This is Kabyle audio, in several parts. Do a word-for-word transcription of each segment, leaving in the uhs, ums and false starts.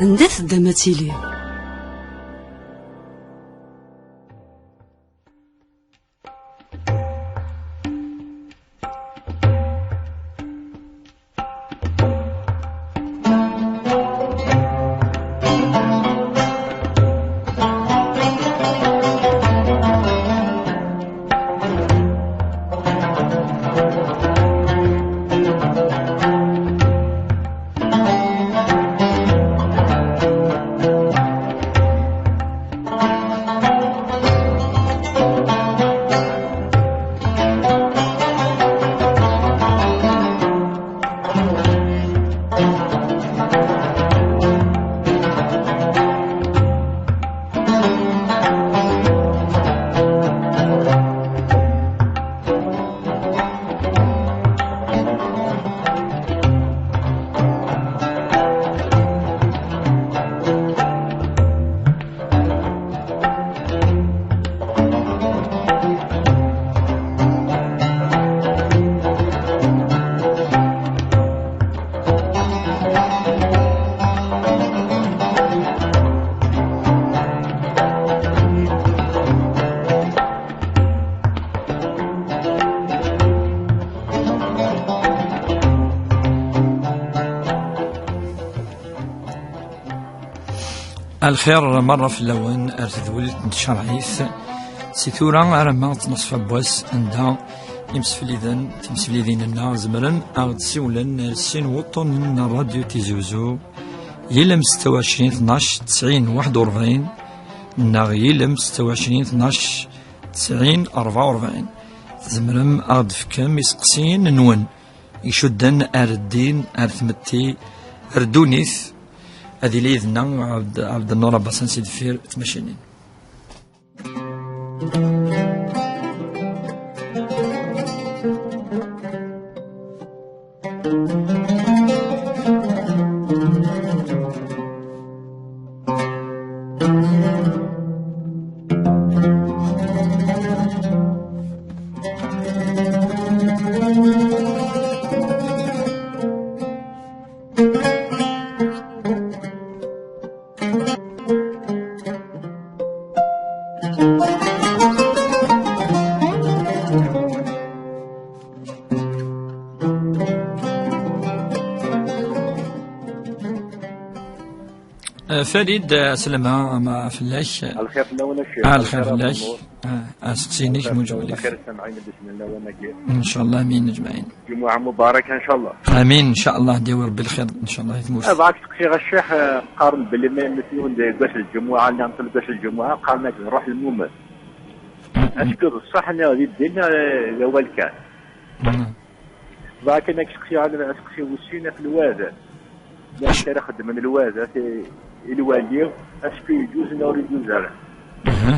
Anda teddam ad tili. Lxir merra fell-awen ar tedwilt n tcerɛit. Si tura aramma d tnaṣfa n wass, anda imsefliden, timseflidin-nneɣ zemren a ɣ-d-siwlen ar sin wuṭṭunen n Radyu Tizi Uzzu, yilem setta u ɛecrin tnac tesɛin waḥed u rebɛin neɣ yilem setta u ɛecrin tnac tesɛin rebɛa u rebɛin. Tzemrem a ɣ-d-tefkem iseqsiyen-nwen icudden ar ddin, ar tmetti, ar ddunit. Ad yili yid-nneɣ Ɛebd-, Ɛebdennur Abasan si deffir tmacinin. Eh, Farid, eh, aslama ama fell-ak. Lxir fell-awen a ccix. Ah, lxir fell-ak. Ah, aseqsi-inek muǧeb lak. Lxir ssamɛin ad d-ismen lawan-agi. Ncallah, amin, ajmaɛin. Ǧumuɛa mubaraka, ncallah. Amin, ncallah, ad yawi Rebbi lxir, ncallah, i tmurt. Bɣiɣ ad k-steqsiɣ a ccix, eh, qqaren belli ma yemmet yiwen deg wass n lǧumuɛa, neɣ deg wass n lǧumuɛa, qqaren-ak d ṛṛuḥ lmumen. Est-ce que d ṣṣeḥ neɣ d ddin, neɣ d awal kan? Mm. Bɣiɣ kan ad k-steqsiɣ aseqsi wis sin ɣef lwadat. Llant ara xeddmen lwadat i, i lwali, est-ce que yeǧuz neɣ ur yeǧuz ara? Aha.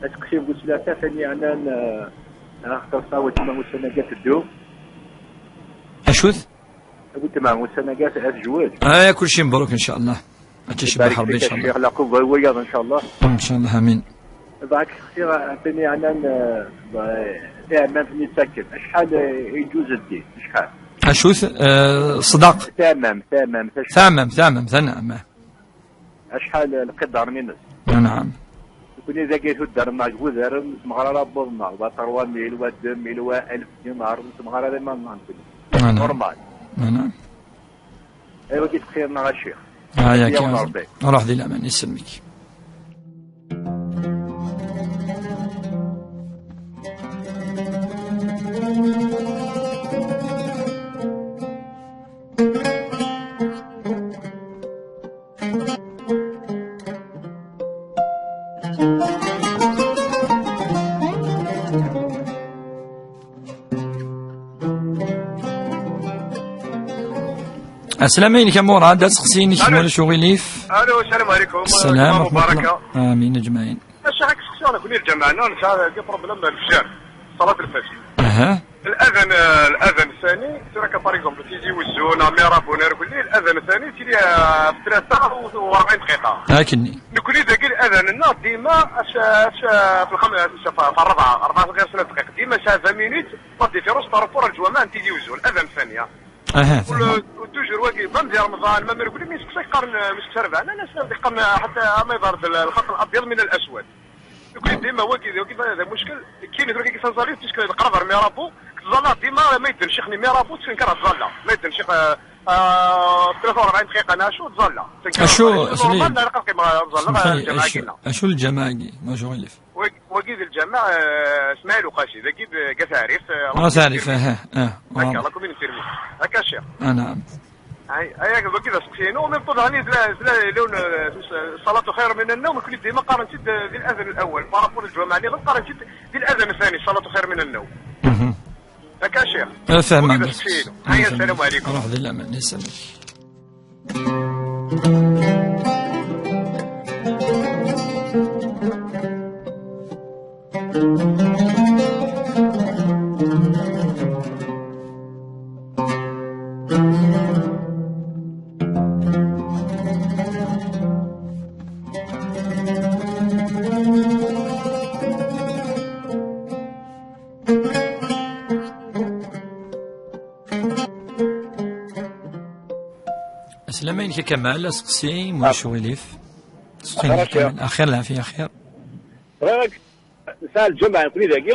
Aseqsi wis tlata, tani yeɛnan, eh, axaṭer ṭawet ma ussan-agi ad teddu. Acu-t? Wetma, ussan-agi ad tezweǧ. Ah, kulci mebruk, ncallah. Ad tecbeḥ Rebbi, ncallah. Laqub i wayeḍ, ncallah. Ncallah, amin. Bɣiɣ ad k-steqsiɣ, tani yeɛnan, eh, tiɛemmamt-nni yettakken. Acḥal, eh, yeǧuz ddin? Acḥal? Acu-t? Eh, ṣṣdaq. Taɛemmamt, taɛemmamt, acḥal? Taɛemmamt, taɛemmamt, anɛam. Acḥal lqidar-nni-ines? Anɛam. Nekni dagi tuddar-nneɣ deg udaren, ur nesmeɣar ara abbuḍ-nneɣ, wa trois mille, wa deux mille, wa alef dinar, ur nesmeɣar ara iman-nneɣ nekni. Anɛam. Normal. Anɛam. Aywa, ki txir-nneɣ a ccix. Aya kan. Ṛuḥ di laman, isellem-ik. Ɛeslama-inek a Murad, aseqsi-inek ma ulac uɣilif. Alo, salam ɛlikum. Salam, ṛeḥmatullah. Amin, ajmaɛin. Acu ara k-sseqsiɣ, nekni lǧameɛ-nneɣ nesɛa dagi problème n lefjer, ṣalat lfajr. Aha. Ladan, eh, ladan sani, tura ka, par exemple, Tizi Wezzu, neɣ Mirabeau, neɣ Irkelli, ladan sani, tili, eh, f tlata u rebɛin dqiqa. Akenni. Nekni dagi ladan-nneɣ dima, ass, ass, f lxam-, f, f rebɛa, rebɛa ɣir snat dqiq. Dima sɛa vingt minutes, la différence par rapport à lǧameɛ n Tizi Wezzu, ladan sani, ah. Aha, ul-, fehmeɣ. Ul-, toujours wagi, même di Ramadan, même irguli, mi yesteqsa, yeqqaren, euh, mi yesteqsa rbeɛna, nnas, yeqqaren, euh, حتى ما يضر الخط الأبيض من الأسود. Nekkni dima wagi, wagi d amuckel. Kini tura kiki sanzali, puisque nqerreb ar mirabu, tẓalla dima ma yedden ccix-nni mirabu, tenker tẓalla. Ma yedden ccix, euh, euh, tlata u rebɛin dqiqa, neɣ acu, tẓalla. Tenker acu, tẓalla. Normal, la, la, la, tẓalla, smeḥ-iyi, lǧameɛ acu, kina. Acu lǧameɛ-agi? Maǧu ilif. Wagi, wagi d lǧameɛ, euh, Smaɛil Uqasi, dagi d Gat Ɛrif, euh, Ah, Gat Ɛrif, aha, ah, Akka, ah. La commune n Tirmit. Akka, ccix. Ah, naɛam. Ay, ay, wagi d aseqsi-inu, même طبعا, d la, d la, لون, euh, صلاة خير من النوم, nekkni dima qqaren-tt-id, euh, di الأذان الأول, par rapport للǧameɛ-nniḍen, qqaren-tt-id di الأذان الثاني, صلاة خير من النوم. Mhm. Akka, ccix. Ah, fehmeɣ. Wagi d aseqsi-inu. Ay, السلام عليكم. Ruḥ di laman, yessalmek. Aslama-inek a Kamal, aseqsi, mulac aɣilif. Aseqsi-inek a Kamal. Axir, lɛafiya, axir. Bɣiɣ ad nesɛa lǧameɛ nekkni dagi,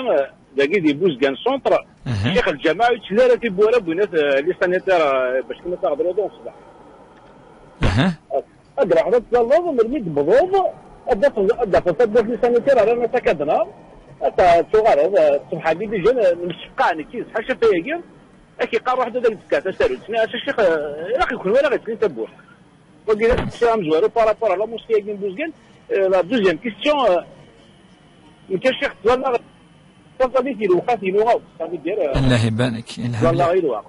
dagi di Buzgan centre. Aha. Ccix, lǧameɛ ur yettili ara tiwwura n winat, eh, les sanitaires, eh, bac kan ad taɣeḍ riḍu n ṣṣbeḥ. Aha. Ad ruḥeḍ ad tẓalleḍ, melmi d-tewwḍeḍ, ad tafeḍ, ad tafeḍ tawwurt les sanitaires rran-as akadna, ad t-, tuɣaleḍ, eh, ṣṣbeḥ-agi déjà, eh, nemsefqa nekk yid-s, ḥaca tayagi, ad k-yeqqar ruḥ-d ad ak-d-fkeɣ tasarut. Nniɣ-as, a ccix, eh, ilaq-iken wala ɣ-yettnin tawwurt. Wagi d aseqsi amezwaru par rapport à la mosquée-agi n Buzgan. Euh, la deuxième question, euh, nekk a ccix, ttwalaɣ, ttwalaɣ di lewqat-inu akk, ça veut dire, euh, Allah ibarak, Allah ttwalaɣ ibarak. I lweqt.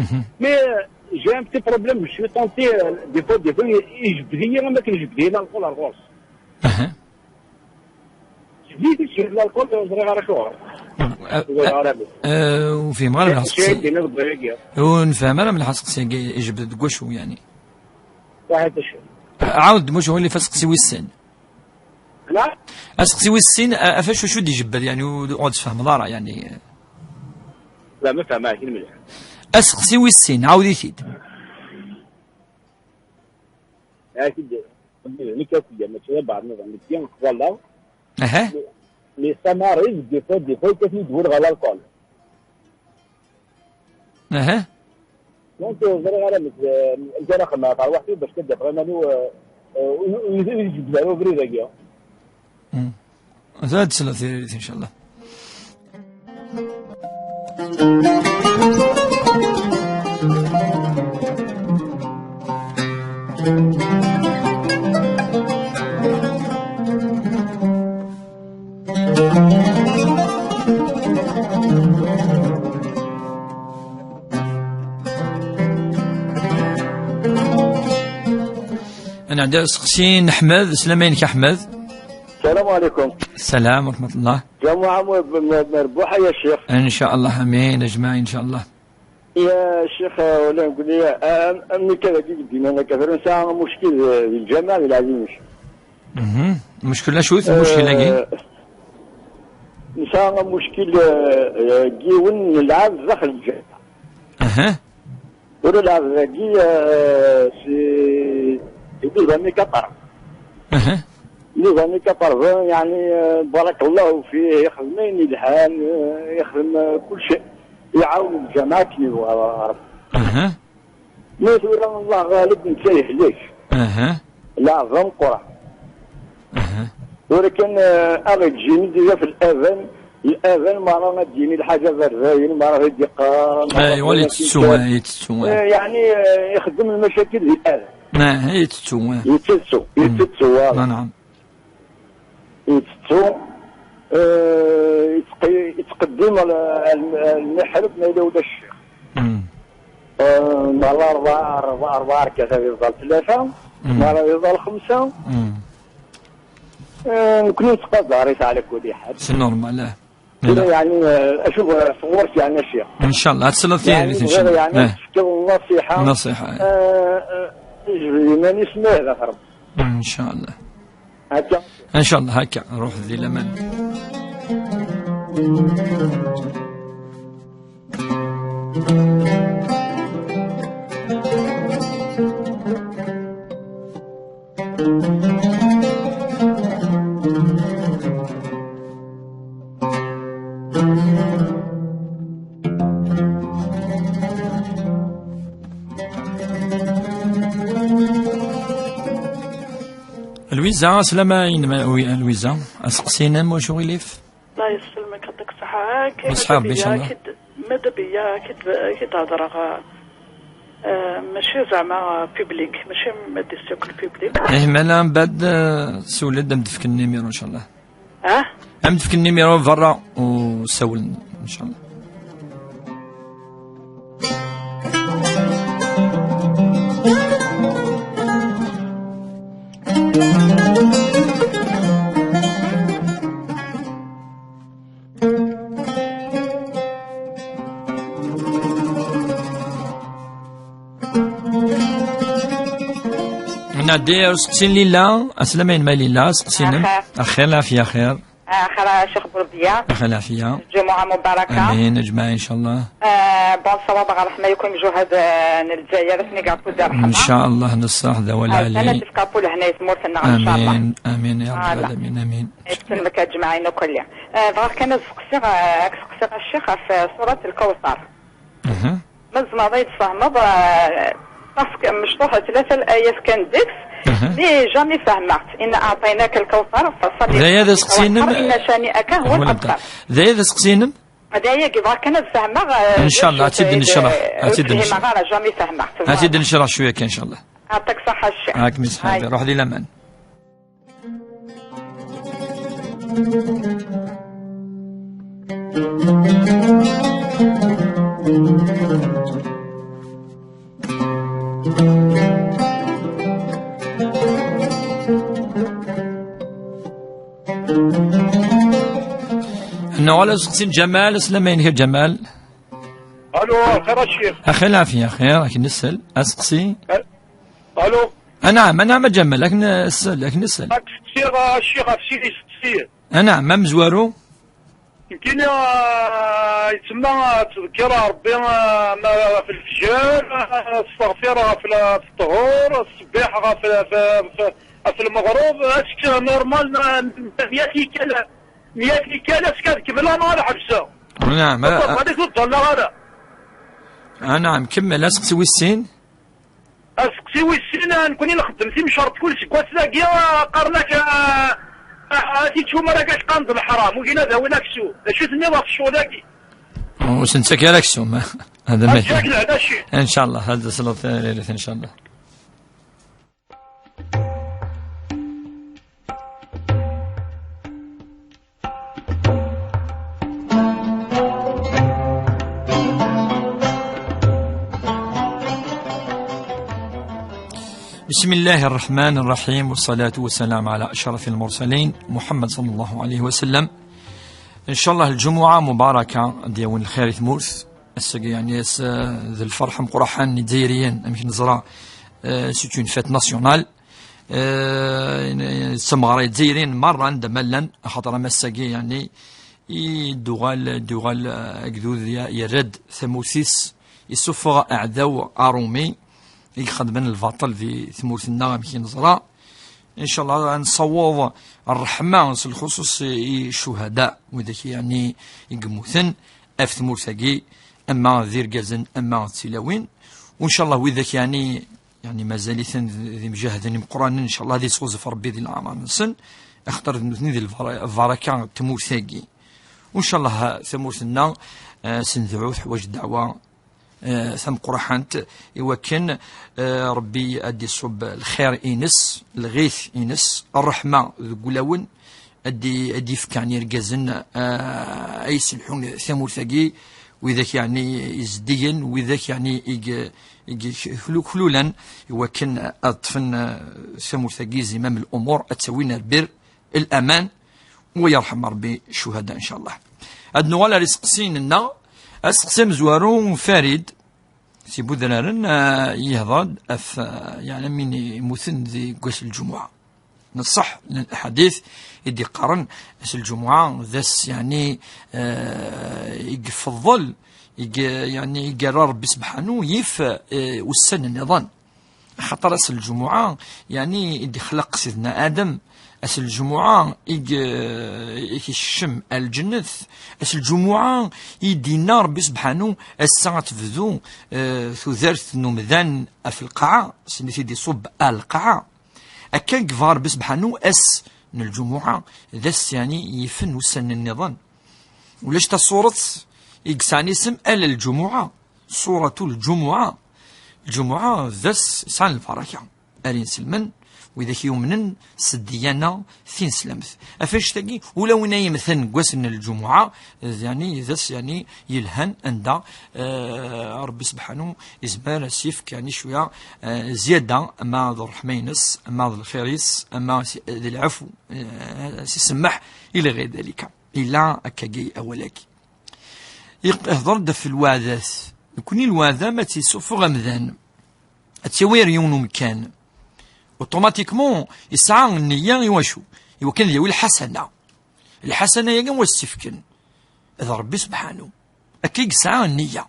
Mhm. Mais, euh, j'ai un petit problème, je suis tenté, euh, des fois, des fois, ijebbed-iyi am akken ijebbed-iyi lalkul ar ɣur-s. Aha. Jbed-iyi-t, jbed lalkul, ur ẓriɣ ara acuɣer. Eh, ur ẓriɣ ara. Eh, ur fhimeɣ ara melḥa aseqsi. Acu ay d-yenna deg wayagi? Ur nefhem ara melḥa aseqsi-agi, ijebbed deg wacu, yeɛni? Waḥed acu? Ɛawed-d, muc ɣilif, aseqsi wis sin. La? Aseqsi wis sin, a-, ɣef acu, acu d-ijebbed, yeɛni, ur, ur d-tfehmeḍ ara, yeɛni. La, ma fehmeɣ akin mliḥ. Aseqsi wis sin, ɛawed-it-id. Akin, nekk akk, mačči d abeɛḍ niḍen, nekk, voilà. Aha. Mais, mais ça m'arrive, des fois, des fois, yekkat-iyi-d wul ɣer l'alcool. Aha. Donc, euh, ẓriɣ ara mek, euh, amek ara xedmeɣ ɣer weḥd-i bac ad d-afeɣ iman-iw, euh, euh, ur, ur, ur ijebbed ara ubrid-agi. Mm. Ad tesleḍ tiririt, inchallah. Ad nɛeddi ar useqsi n Ḥmed. Slam-inek a Ḥmed. السلام عليكم. السلام ورحمة الله. جمعة م-، م-، مربوحة يا شيخ. إن شاء الله، آمين أجمعين إن شاء الله. يا شيخ، ولا نقول لي، آه، أم-، أمي كذا كي قلت لنا كثر نساء مشكل، آه، الجامعة العزيز. Mhm. المشكل شو المشكل هاي؟ آه، نساء مشكل، آه، آه، جيون نلعب داخل الجامعة. أها. ونلعب داكي، آه، سي، سي ديفان كطر. أها. ديفان كطر، يعني، آه، بارك الله فيه، يخدم ما يلحان، آه، يخدم، آه، كل شيء. يعاون الجماعة كي يبغى ربي. أها. Mais tura الله غالب نتسايح ليش. أها. لا، ضم قرع. أها. ولكن، آه، أغي تجيني ديجا في الأذان، الأذان ما راه تجيني الحاجة غير زين، ما راه يديق، ما راه أيوة، اللي تسوى، اللي تسوى. آه، يعني، آه، يخدم المشاكل في الأذان. ما هي تسوى. يتسو، مم. يتسو، voilà. نعم. يتسو، آه، يتق-، يتقدم على الم-، المحراب ما يلولاش الشيخ. مم. آه، مع الأربعة، أربعة، أربعة ركعات هذه يفضل ثلاثة، مم. مع هذه يفضل خمسة. مم. آه، نكون نتقدر على كل حال. C'est normal، آه. كده لا. يعني، آه، أشوف، آه، صورك يعني الشيخ. إن شاء الله، هتصل فيها يعني، بإذن الله. يعني، آه. تفكر النصيحة. نصيحة، آه. آه، آه، يجب أن يسمع هذا ربي. إن شاء الله. هكا. إن شاء الله، هكا. روح ذي الأمان. Lwiza, aslama-inem, wi-, Lwiza, aseqsi-inem, wacu ɣilif? Allah yesselmek, yeɛṭik ṣṣeḥḥa. Ak-, Ṣṣeḥḥa Rebbi, inchallah. Ak-id-, mada beyya, ak-id-, ak-id-hedreɣ, eh, mačči zeɛma public, mačči ma d-isakkel public. Eh, mala mbeɛd, eh, sewled am d-fken numéro, inchallah. Ah? Am d-fken numéro berra u sawlen, inchallah. Nɛeddi ar useqsi n Lila. Aslama-inem a Lila, aseqsi-inem. Axir. Axir, lɛafya, axir. Axir, a Ccix Burbiya. Axir, lɛafya. Lǧumuɛa mubaraka. Amin, aǧmaɛ, inchallah. Ah, bon ṣṣwab ɣer leḥma yakk imjuhad, ah, n Lezzayer, akken i iɛeṭṭu di ṛṛeḥma. Inchallah, neṣṣaḥ d awal ɛli. Ad tifk apul hna i tmurt-nneɣ, inchallah. Amin, amin, ya Rabbal alamin, amin. Yesselmek aǧmaɛin ukelli. Ah, bɣiɣ kan ad seqsiɣ, ah, ad k-seqsiɣ a Ccix ɣef, ah, surat Lkawṣar. Aha. Ma tzemreḍ ad yi-d-tfehmeḍ, eh, parce que mecṭuḥ tlata layat kan deg-s, aha, mais jamais fehmeɣ-tt. Inna أعطيناك الكوثر فصل لربك وانحر إن شانئك هو الأبتر. D aya d aseqsi-inem? D ayagi, bɣiɣ kan ad fehmeɣ, eh, inchallah, ad tt-id-necreḥ, ad tt-id-necreḥ. Ur fhimeɣ ara, jamais fehmeɣ-tt. Ad tt-id-necreḥ cwiya kan, inchallah. Yeɛṭik ṣṣeḥḥa a Ccix. Ak msḥabi, ruḥ di laman. Nuɣal ad seqsin Ǧamal, aslama-inek a Ǧamal. Alo, axir a ccix. Axir lɛafya, axir, ad k-nessel, aseqsi. Alo. Anɛam, anɛam a Ǧamal, ad k-nessel, ad k-nessel. Ad k-seqsiɣ a ccix ɣef sin iseqsiyen. Anɛam, amezwaru? Nekkini, ah, yettsemma, ah, ttḍekkir Ṛebbi, ah, ma ɣef lefjer, ah, asteɣfir ɣef la-, ɣef ṭṭhur, ttṣebbiḥ ɣef, ɣef, ɣef, ɣef lmeɣreb, ass normal, ah, mya tikkal, mya tikkal ass ad kemmleɣ neɣ ad ḥebseɣ. Anɛam, ah, ah. Ur ttḍallaɣ ara. Anɛam, kemmel, aseqsi wis sin. Aseqsi wis sin, ah, nekkni nxeddem timcerḍt kul seg wass dagi, ah, qqaren-ak, ah, ah, ah, ad t-ittum ara ak qqaren d leḥram, ugin ad awin aksum. D acu tenniḍ ɣef ccɣel-agi? Ur sen-ttak ara aksum. Hada ma... Ad jak lehna cci. Inchallah, ad d-tasleḍ tiririt, inchallah. بسم الله الرحمن الرحيم، والصلاة والسلام على أشرف المرسلين محمد صلى الله عليه وسلم. Inchallah, lǧumuɛa mubaraka, ad d-yawi lxir i tmurt. Ass-agi, yeɛni, ass, eh, d lferḥ ameqqran i Izzayriyen, amek neẓra, eh, c'est une fête nationale. Eh, d tameɣra i Izzayriyen merra anda ma llan, axaṭer am ass-agi, yeɛni, i d-uɣal, d-uɣal, eh, agdud ya-, yerra-d tamurt-is, isuffeɣ aɛdaw aṛumi i ixedmen lbaṭel di tmurt-nneɣ, amek i neẓra. Inchallah, ad nessaweḍ ṛṛeḥma s lxuṣuṣ i ccuhada, widak, yeɛni, i yemmuten ɣef tmurt-agi, ama d irgazen, ama d tilawin. U inchallah, widak, yeɛni, yeɛni mazal-iten d, d imjahden imeqqranen, inchallah, ad isɣuzef Ṛebbi di leɛmeṛ-nsen, axaṭer d nutni d lbar-, lbaraka n tmurt-agi. U inchallah, tamurt-nneɣ, eh, s nedɛu, teḥwaǧ ddeɛwa, eh, tameqqraḥant, i wakken, eh, Ṛebbi ad d-iṣubb lxir-ines, lɣit-ines, ṛṛeḥma deg wulawen, ad d-, ad d-ifk ɛni irgazen, eh, ay yesselḥun tamurt-agi, widak yeɛni izeddigen, widak yeɛni i g-, i g-, kluklulan, i wakken ad ṭṭfen, eh, tamurt-agi zimam lumuṛ, ad tt-awin ar bir, laman, wa yerḥem Ṛebbi ccuhada, inchallah. Ad nuɣal ar iseqsiyen-nneɣ. Aseqsi amezwaru, Farid, si Budraren, ah, yehḍer-d ɣef, ah, yeɛni, win yemmuten deg wass n lǧumuɛa. Neṣṣeḥ, llan aḥadit i d-iqqaren ass n lǧumuɛa d ass, yeɛni, ah, i ifeḍḍel, i, yeɛni, i yerra Ṛebbi sebḥanu yif, ah, ussan nniḍen. Axaṭer ass n lǧumuɛa, yeɛni, i d-ixleq Sidna Adem, ass n lǧumuɛa i g-, i t-ikcem ar lǧennet, ass n lǧumuɛa i d-yenna Ṛebbi sebḥanu, ass-a ad tebdu, eh, tudert n umdan ɣef lqaɛa, s mi t-id-iṣubb ar lqaɛa. Akka i yebɣa Ṛebbi sebḥanu, ass n lǧumuɛa d ass, yeɛni, yifen ussan nniḍen. Ulac tasuret i yesɛan isem ala lǧumuɛa, Suratul Lǧumuɛa. Lǧumuɛa d ass yesɛan lbaraka. Ar inselmen, widak yumnen s ddiyana tineslemt. Ɣef annect-agi, ula win ay yemmten deg wass n lǧumuɛa, d, yeɛni, d ass, yeɛni, yelhan anda, eh, Ṛebbi sebḥanu yezmer ad s-yefk, yeɛni, cwiya, eh, zzyada, ama d ṛṛeḥma-ines, ama d lxir-is, ama s-, d lɛafu, eh, ad s-isemmeḥ, ila ɣir dalika. Ila akkagi awal-agi. Iq-, ihḍer-d ɣef lweɛdat. Nekni lweɛda ma tt-yessufeɣ amdan, ad tt-yawi ar yiwen umkan. Automatiquement, yesɛa nniya i wacu? I wakken ad yawi lḥasana. Lḥasana-agi wa s-tt-ifken? D Ṛebbi sebḥanu. Akka i yesɛa nniya.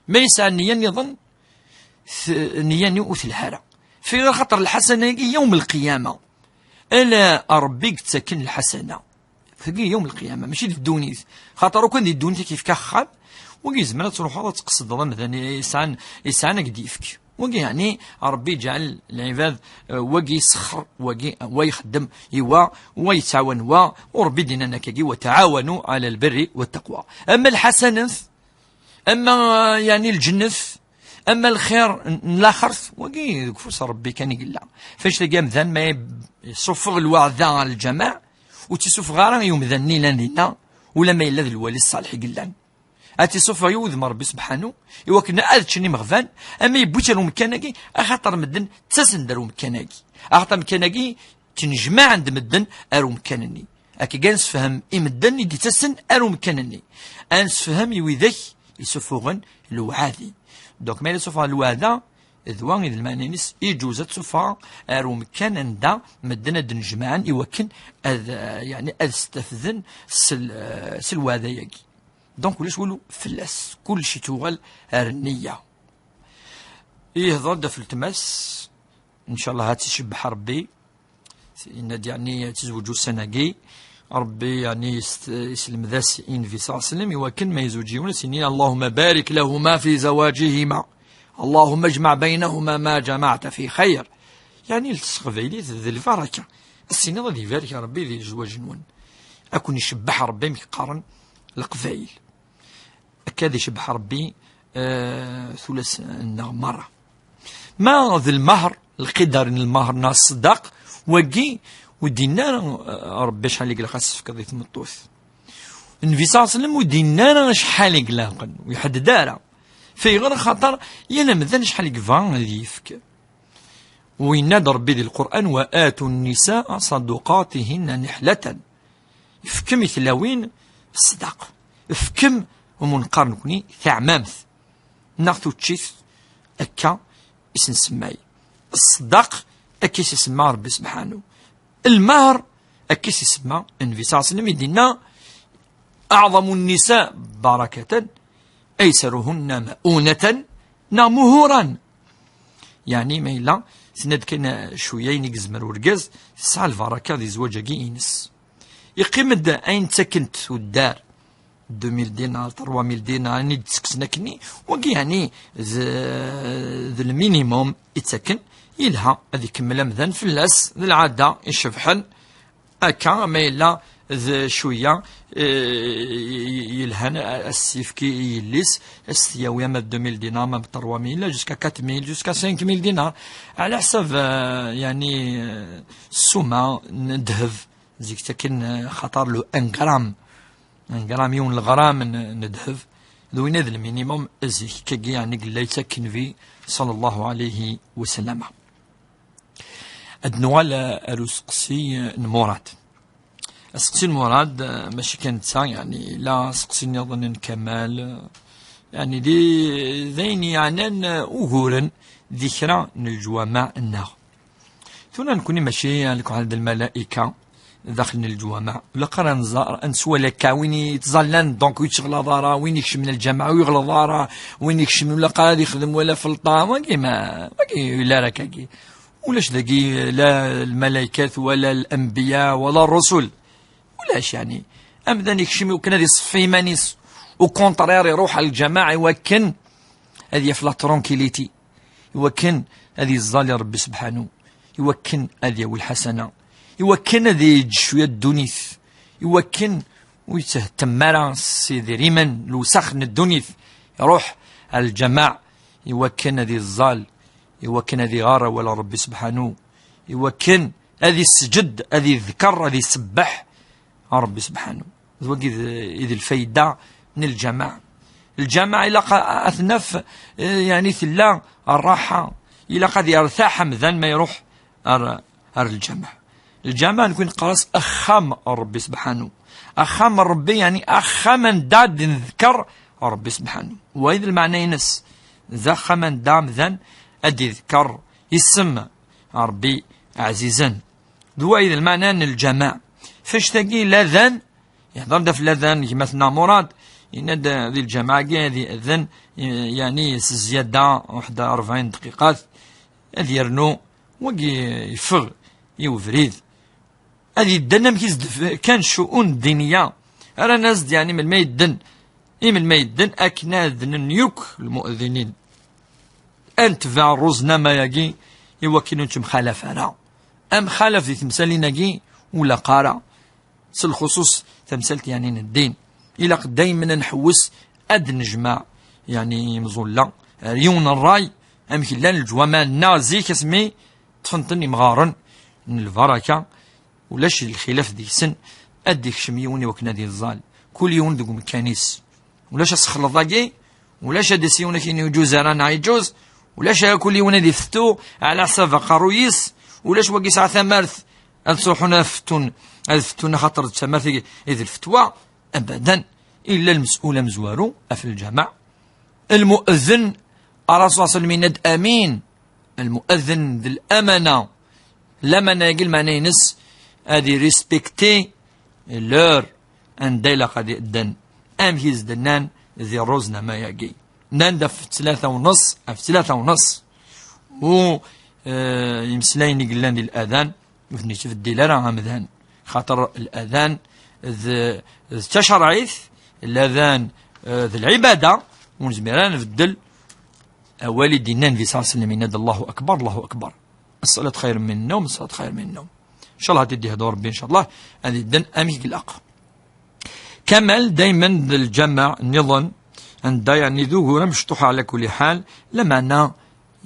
Ma yesɛa nniya nniḍen, t-, nniya-nni ur telḥa ara. Fi axaṭer lḥasana-agi yawm lqiyama. Ala Ṛebbi i yettaken lḥasana. Tagi yawm lqiyama, mačči di ddunit. Xaṭer ukan di ddunit i k-yefka axxam, wagi yezmer ad truḥeḍ ad tqesdeḍ amdan yesɛan, yesɛan ad k-d-yefk. Wagi, yeɛni, Ṛebbi iǧɛel lɛibad, eh, wagi isexxer, wagi, wa ixeddem i wa, wa yettɛawan wa, u Ṛebbi d-yennan akkagi, وتعاونوا على البر والتقوى. Ama lḥasanat, ama, eh, yeɛni, lǧennet, ama lxir n, n laxert, wagi deg ufus n Ṛebbi kan i yella. F annect-agi amdan ma yessufeɣ lweɛda ɣer lǧameɛ, ur tt-isuffeɣ ara i umdan-nni yellan dinna, ula ma yella d lwali ṣṣaleḥ i yellan. Ad tt-isuffeɣ i wudem n Ṛebbi sebḥanu, i wakken ad ččen imeɣban, ama yewwi-tt ar umkan-agi, axaṭer medden ttasen-d ar umkan-agi. Axaṭer amkan-agi, ttnejmaɛen-d medden ar umkan-nni. Akka kan ad nsefhem i medden i d-ittasen ar umkan-nni. Ad nsefhem i widak yessuffuɣen lewɛadi. Donc, ma yella suffɣen lweɛda, d wa i d lmeɛna-ines, iǧuz ad tsuffeɣ ar umkan anda medden ad d-nejmaɛen i wakken ad, eh, yeɛni ad stafden s l-, eh, s lweɛda-yagi. Donc, ulac walu fell-as, kullec ittuɣal ar nniya. Ihḍer-d ɣef letma-s, ncallah ad tt-icebbeḥ Ṛebbi, yenna-d, yeɛni, ad tezweǧ ussan-agi. Ṛebbi, yeɛni, yest-, yesselmed-as i Nnbi ṣalla Llahu ɛalayhi wa sallam, i wakken ma yezweǧ yiwen, ad s-yini: اللهم بارك لهما في زواجهما، اللهم اجمع بينهما ما جمعت في خير. Yeɛni, s teqbaylit, d lbaraka. Ad s-tiniḍ ad ibarek Ṛebbi di zzwaǧ-nwen. Ad ken-icebbeḥ Ṛebbi, amek qqaren Leqbayel. Akka ad icebbeḥ Ṛebbi, eh, tullas-nneɣ merra. Ma d lmehr, lqidar n lmehr neɣ ṣṣdaq, wagi ur d-yenni ara, eh, Ṛebbi acḥal i ilaq ad s-tefkeḍ i tmeṭṭut. Nnbi ṣalla Llahu ɛalayhi wa sallam ur d-yenni ara acḥal i ilaqen, ur iḥedded ara. Fayɣer? Axaṭer yal amdan acḥal i yebɣa ad yefk. Yenna-d Ṛebbi di Lqur'an: وآتوا النساء صدقاتهن نحلة. Fkem i tlawin ṣṣdaq. Fkem, umu neqqar nekni, taɛmamt neɣ tuččit, akka i s-nsemma. Ṣṣdaq, akka i s-isemma Ṛebbi sebḥanu. Lmehr, akka i s-isemma Nnbi ṣalla Llahu ɛalayhi wa sallam, i d-yenna: أعظم النساء بركة أيسرهن مؤونة neɣ مهورا. Yeɛni, ma yella, tenna-d kan cwiya ayen i yezmer urgaz, tesɛa lbaraka di zzwaǧ-agi ines. Iqqim-d ayen ttakent tuddar, deux mille dinars, trois mille dinars, ayen i d-ttekksen akkenni, wagi, yeɛni, d, d lminimum i ttaken, yelha ad ikemmel amdan fell-as, d lɛada icebḥen, akka, ma yella d cwiya, eh, yelhan, a s-yefk i yelli-s, a s-t-yawi ama d deux mille dinars, ama d trois mille, jusqu'à quatre mille, jusqu'à cinq mille dinars. Ɛla ḥsab, eh, yeɛni, eh, ssuma n ddheb, zik ttaken, eh, xaṭer le un gramme. Un gramme, yiwen leɣram n, n ddheb. D winna d lminimum, zik, kagi, yeɛni, yella yettak Nnbi, ṣalla Llahu ɛalayhi wa sallam. Ad nuɣal ar useqsi n Murad. Aseqsi n Murad, eh, mačči kan netta, yeɛni, yella aseqsi nniḍen n Kamal, eh, yeɛni, di, d ayen yeɛnan, eh, uguren di kra n leǧwameɛ-nneɣ. Tura nekni mačči lkuḥal d lmalayka, daxel n lǧwameɛ. Ur ilaq ara ad nẓer, ad neswal akka, win yettẓallan, donc, ur yettɣlaḍ ara, win ikecmen lǧameɛ ur yeɣleḍ ara, win ikecmen ur ilaq ara ad yexdem wala felṭa, wagi ma, wagi ur yelli ara akkagi. Ulac dagi la lmalaykat, wala lanbiya, wala rrusul. Ulac, yeɛni, amdan ikcem iwakken ad iṣeffi iman-is, au contraire, iruḥ ɣer lǧamaɛ iwakken ad yaf la tranquillité, iwakken ad yeẓẓal i Ṛebbi sebḥanu, iwakken ad yawi lḥasana, iwakken ad yeǧǧ cwiya n ddunit, iwakken ur yetthtem ara s idrimen, lewsax n ddunit, iruḥ ɣer lǧamaɛ iwakken ad yeẓẓal, iwakken ad iɣer awal n Ṛebbi sebḥanu, iwakken ad isǧed, ad iḍker, ad isebbeḥ Ṛebbi sebḥanu. D wagi i d, i d lfayda n lǧamaɛ. Lǧamaɛ ilaq a, a t-naf, eh, yeɛni tella ṛṛaḥa, ilaq ad yertaḥ amdan ma iruḥ ar, ar lǧamaɛ. Lǧamaɛ nekni neqqar-as axxam n Ṛebbi sebḥanu. Axxam n Ṛebbi, yeɛni axxam anda d-neḍker Ṛebbi sebḥanu. Wa i d lmeɛna-ines, d axxam anda amdan ad d-iḍker isem Ṛebbi ɛzizen. D wa i d lmeɛna n lǧamaɛ. F annect-agi, ladan, ihḍer-d ɣef ladan gma-tneɣ Murad, yenna-d di lǧamaɛ-agi ad iɛedden, yeɛni s zzyada waḥed rebɛin dqiqat, ad yernu wagi yeffeɣ i ubrid. Ad yedden amek i s-d-fkan ccu'un ddiniya. Rran-as-d, yeɛni, melmi yedden, i melmi yedden, akken ad ddnen yakk lmu'eddinin. Ad netbeɛ ṛṛuznama-agi iwakken ur nettemxalaf ara. Amxalaf di temsalin-agi ur ilaq ara. S lxuṣuṣ tamsalt, yeɛni, n ddin. Ilaq daymen ad nḥewwes ad d-nejmeɛ, yeɛni, imẓulla ar yiwen n ṛṛay, amek llan leǧwameɛ-nneɣ zik asmi ṭṭfen-ten imɣaren n lbaraka, ulac lxilaf deg-sen, ad d-ikcem yiwen iwakken ad iẓẓal, kul yiwen deg umekkan-is. Ulac asexleḍ-agi, ulac ad d-isi yiwen ad k-yini ur yeǧǧuz ara neɣ yeǧǧuz, ulac ara kul yiwen ad ifettu ɛla ḥsab aqerruy-is, ulac wagi yesɛa tamart ad ttruḥun ad fettun, ad fettun axaṭer d tamart i, i d lfetwa, abadan, illa lmes'ul amezwaru ɣef lǧamaɛ. Lmu'ezzin, Ṛṛasul ṣalla Llahu ɛalayhi wa sallam yenna-d amin. Lmu'ezzin d lamana. Lamana-agi lmeɛna-ines ad irespecti l'heure anda ilaq ad iɛedden. Amek i s-d-nnan di ṛṛuznama-agi? Nnan-d ɣef tlata u nneṣ, ɣef tlata u nneṣ. U, eh, imeslayen i yellan di ladan, ur ten-yettbeddil ara amdan. Xaṭer ladan d, d tacerɛit, ladan, eh, d lɛibada, ur nezmir ara nbeddel awal i d-yenna Nnbi ṣalla Llahu ɛalayhi wa sallam, yenna-d: "Allahu akbar, Allahu akbar. Ṣṣalat xayrun min nnawm, ṣṣalat xayrun min nnawm." Ncallah ad d-ihdu Ṛebbi, ncallah, ad idden amek ilaq. Kamal, daymen d lǧamaɛ nniḍen, anda, yeɛni, d ugur amecṭuḥ ɛla kulli ḥal, lameɛna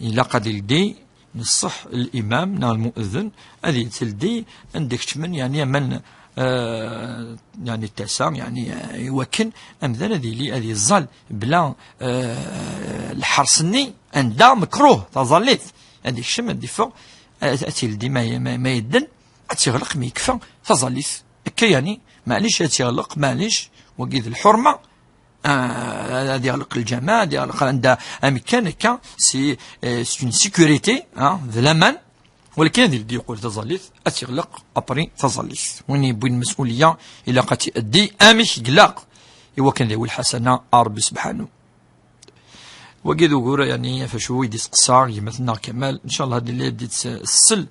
ilaq ad ildi, neṣṣeḥ, limam neɣ lmu'ezzin, ad yetteldi anda keččmen, yeɛni, aman, eh, yeɛni, tasa, yeɛni, eh, iwakken amdan ad yili, ad yeẓẓal bla, eh, lḥers-nni, anda mekruh, taẓallit, ad ikcem, ad iffeɣ, ad, ad tildi ma, ma, ma yedden, ad tiɣleq mi yekfa taẓallit. Akka, yeɛni, maɛlic ad tiɣleq, maɛlic, wagi d lḥurma, ah, ad iɣleq lǧamaɛ, ad iɣleq anda amekkan akka, c'est, euh, c'est une sécurité, hein, d laman. Walakin ad ildi, yeqqel taẓallit, ad tiɣleq après taẓallit. Win yewwin lmes'uliya, ilaq ad t-iaddi amek ilaq, iwakken ad yawi lḥasana ar Ṛebbi sebḥanu. Wagi d ugur, yeɛni, ɣef wacu i d-isteqsa gma-tneɣ Kamal. Ncallah ad yili ad d-ittsel,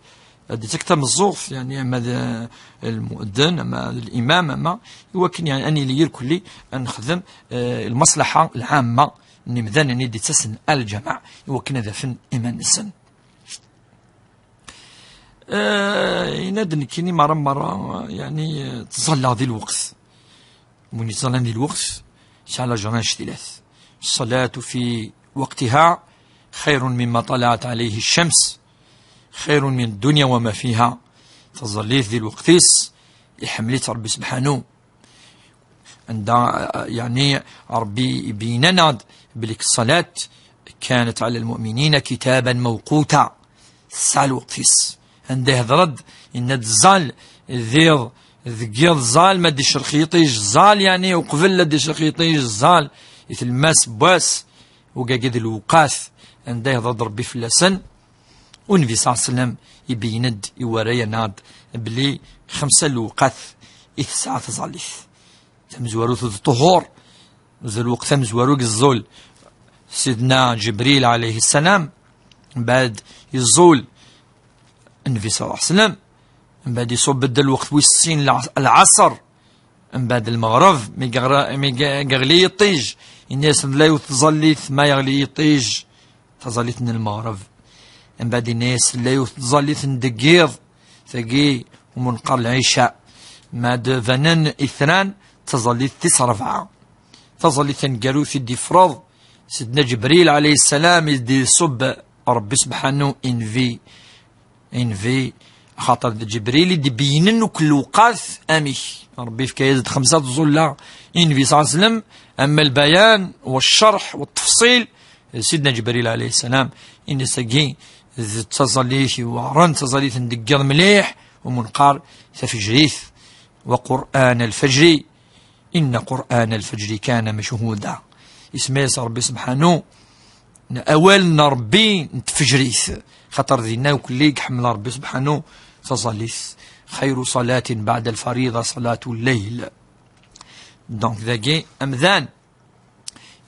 ad d-ittak tameẓẓuɣt, yeɛni, ama d, eh, lmu'eddin, ama d limam, ama iwakken, yeɛni, ad nili irkelli ad nexdem, eh, lmaṣlaḥa lɛamma n yimdanen i d-ittasen ar lǧamaɛ, iwakken ad afen iman-nsen. Eh, yenna-d nekkini merra merra, yeɛni, eh, ttẓallaɣ di lweqt. Win yettẓallan di lweqt, yesɛa lajr annect-ilat. الصلاة في وقتها خير مما طلعت عليه الشمس، خير من الدنيا وما فيها. Taẓallit di lweqt-is, iḥemmel-itt Ṛebbi sebḥanu. Anda, yeɛni, Ṛebbi ibeyyen-aneɣ-d belli ṣṣalat كانت على المؤمنين كتابا موقوتا. Tesɛa lweqt-is. Anda ihder-d, yenna-d ẓẓal d iḍ, deg yiḍ ẓẓal, ma d-icreq yiṭij ẓẓal, yeɛni uqbel ad d-icreq yiṭij ẓẓal, i tlemmast n wass, ugagi d lewqat, anda ihder-d Ṛebbi fell-asen. U Nnbi ṣalla Llahu ɛalayhi wa sallam ibeyyen-d i warraw-nneɣ belli xemsa lewqat i tesɛa tẓallit. Tamezwarut d ṭṭuhur, d lweqt amezwaru i yeẓẓul Sidna Ǧebril ɛalayhi ssalam, mbeɛd yeẓẓul Nnbi ṣalla Llahu ɛalayhi wa sallam, mbeɛd iṣubb-d lweqt wis sin lɛ-, lɛaṣer, mbeɛd lmeɣreb, mi yeɣra-, mi ye-, yeɣli yiṭij, yenna-yasen la yiwet tẓallit ma yeɣli yiṭij, taẓallit n lmeɣreb. Mbeɛd yenna-yas la yiwet tẓallit n deg yiḍ, tagi umi neqqar lɛica. Ma d-banen itran, taẓallit tis ṛebɛa. Taẓallit taneggarut i d-yefreḍ Sidna Ǧebril ɛalayhi ssalam, i d-iṣubb Ṛebbi subḥanu i Nnbi, i Nnbi, axaṭer d Ǧebril i d-ibeyynen akk lewqat amek. Ṛebbi yefka-yas-d xemsa tẓulla i Nnbi ṣalla Llahu ɛalayhi wa sallam, ama lbayan, wa ccerḥ, wa ttefṣil, Sidna Ǧebril ɛalayhi ssalam, ini-as-agi d taẓallit iweɛṛen, taẓallit n deg yiḍ mliḥ, umi neqqar tafejrit, wa qur'an al-fajri, inna qur'an al-fajri kana machuda. Isemma-yas Ṛebbi subḥanu, n awal n Ṛebbi n tfejrit, xaṭer dinna akk i iḥemmel Ṛebbi subḥanu taẓallit. Xayru ṣalatin baɛda al-fariḍa ṣalatu al-layl. Donc, dagi, amdan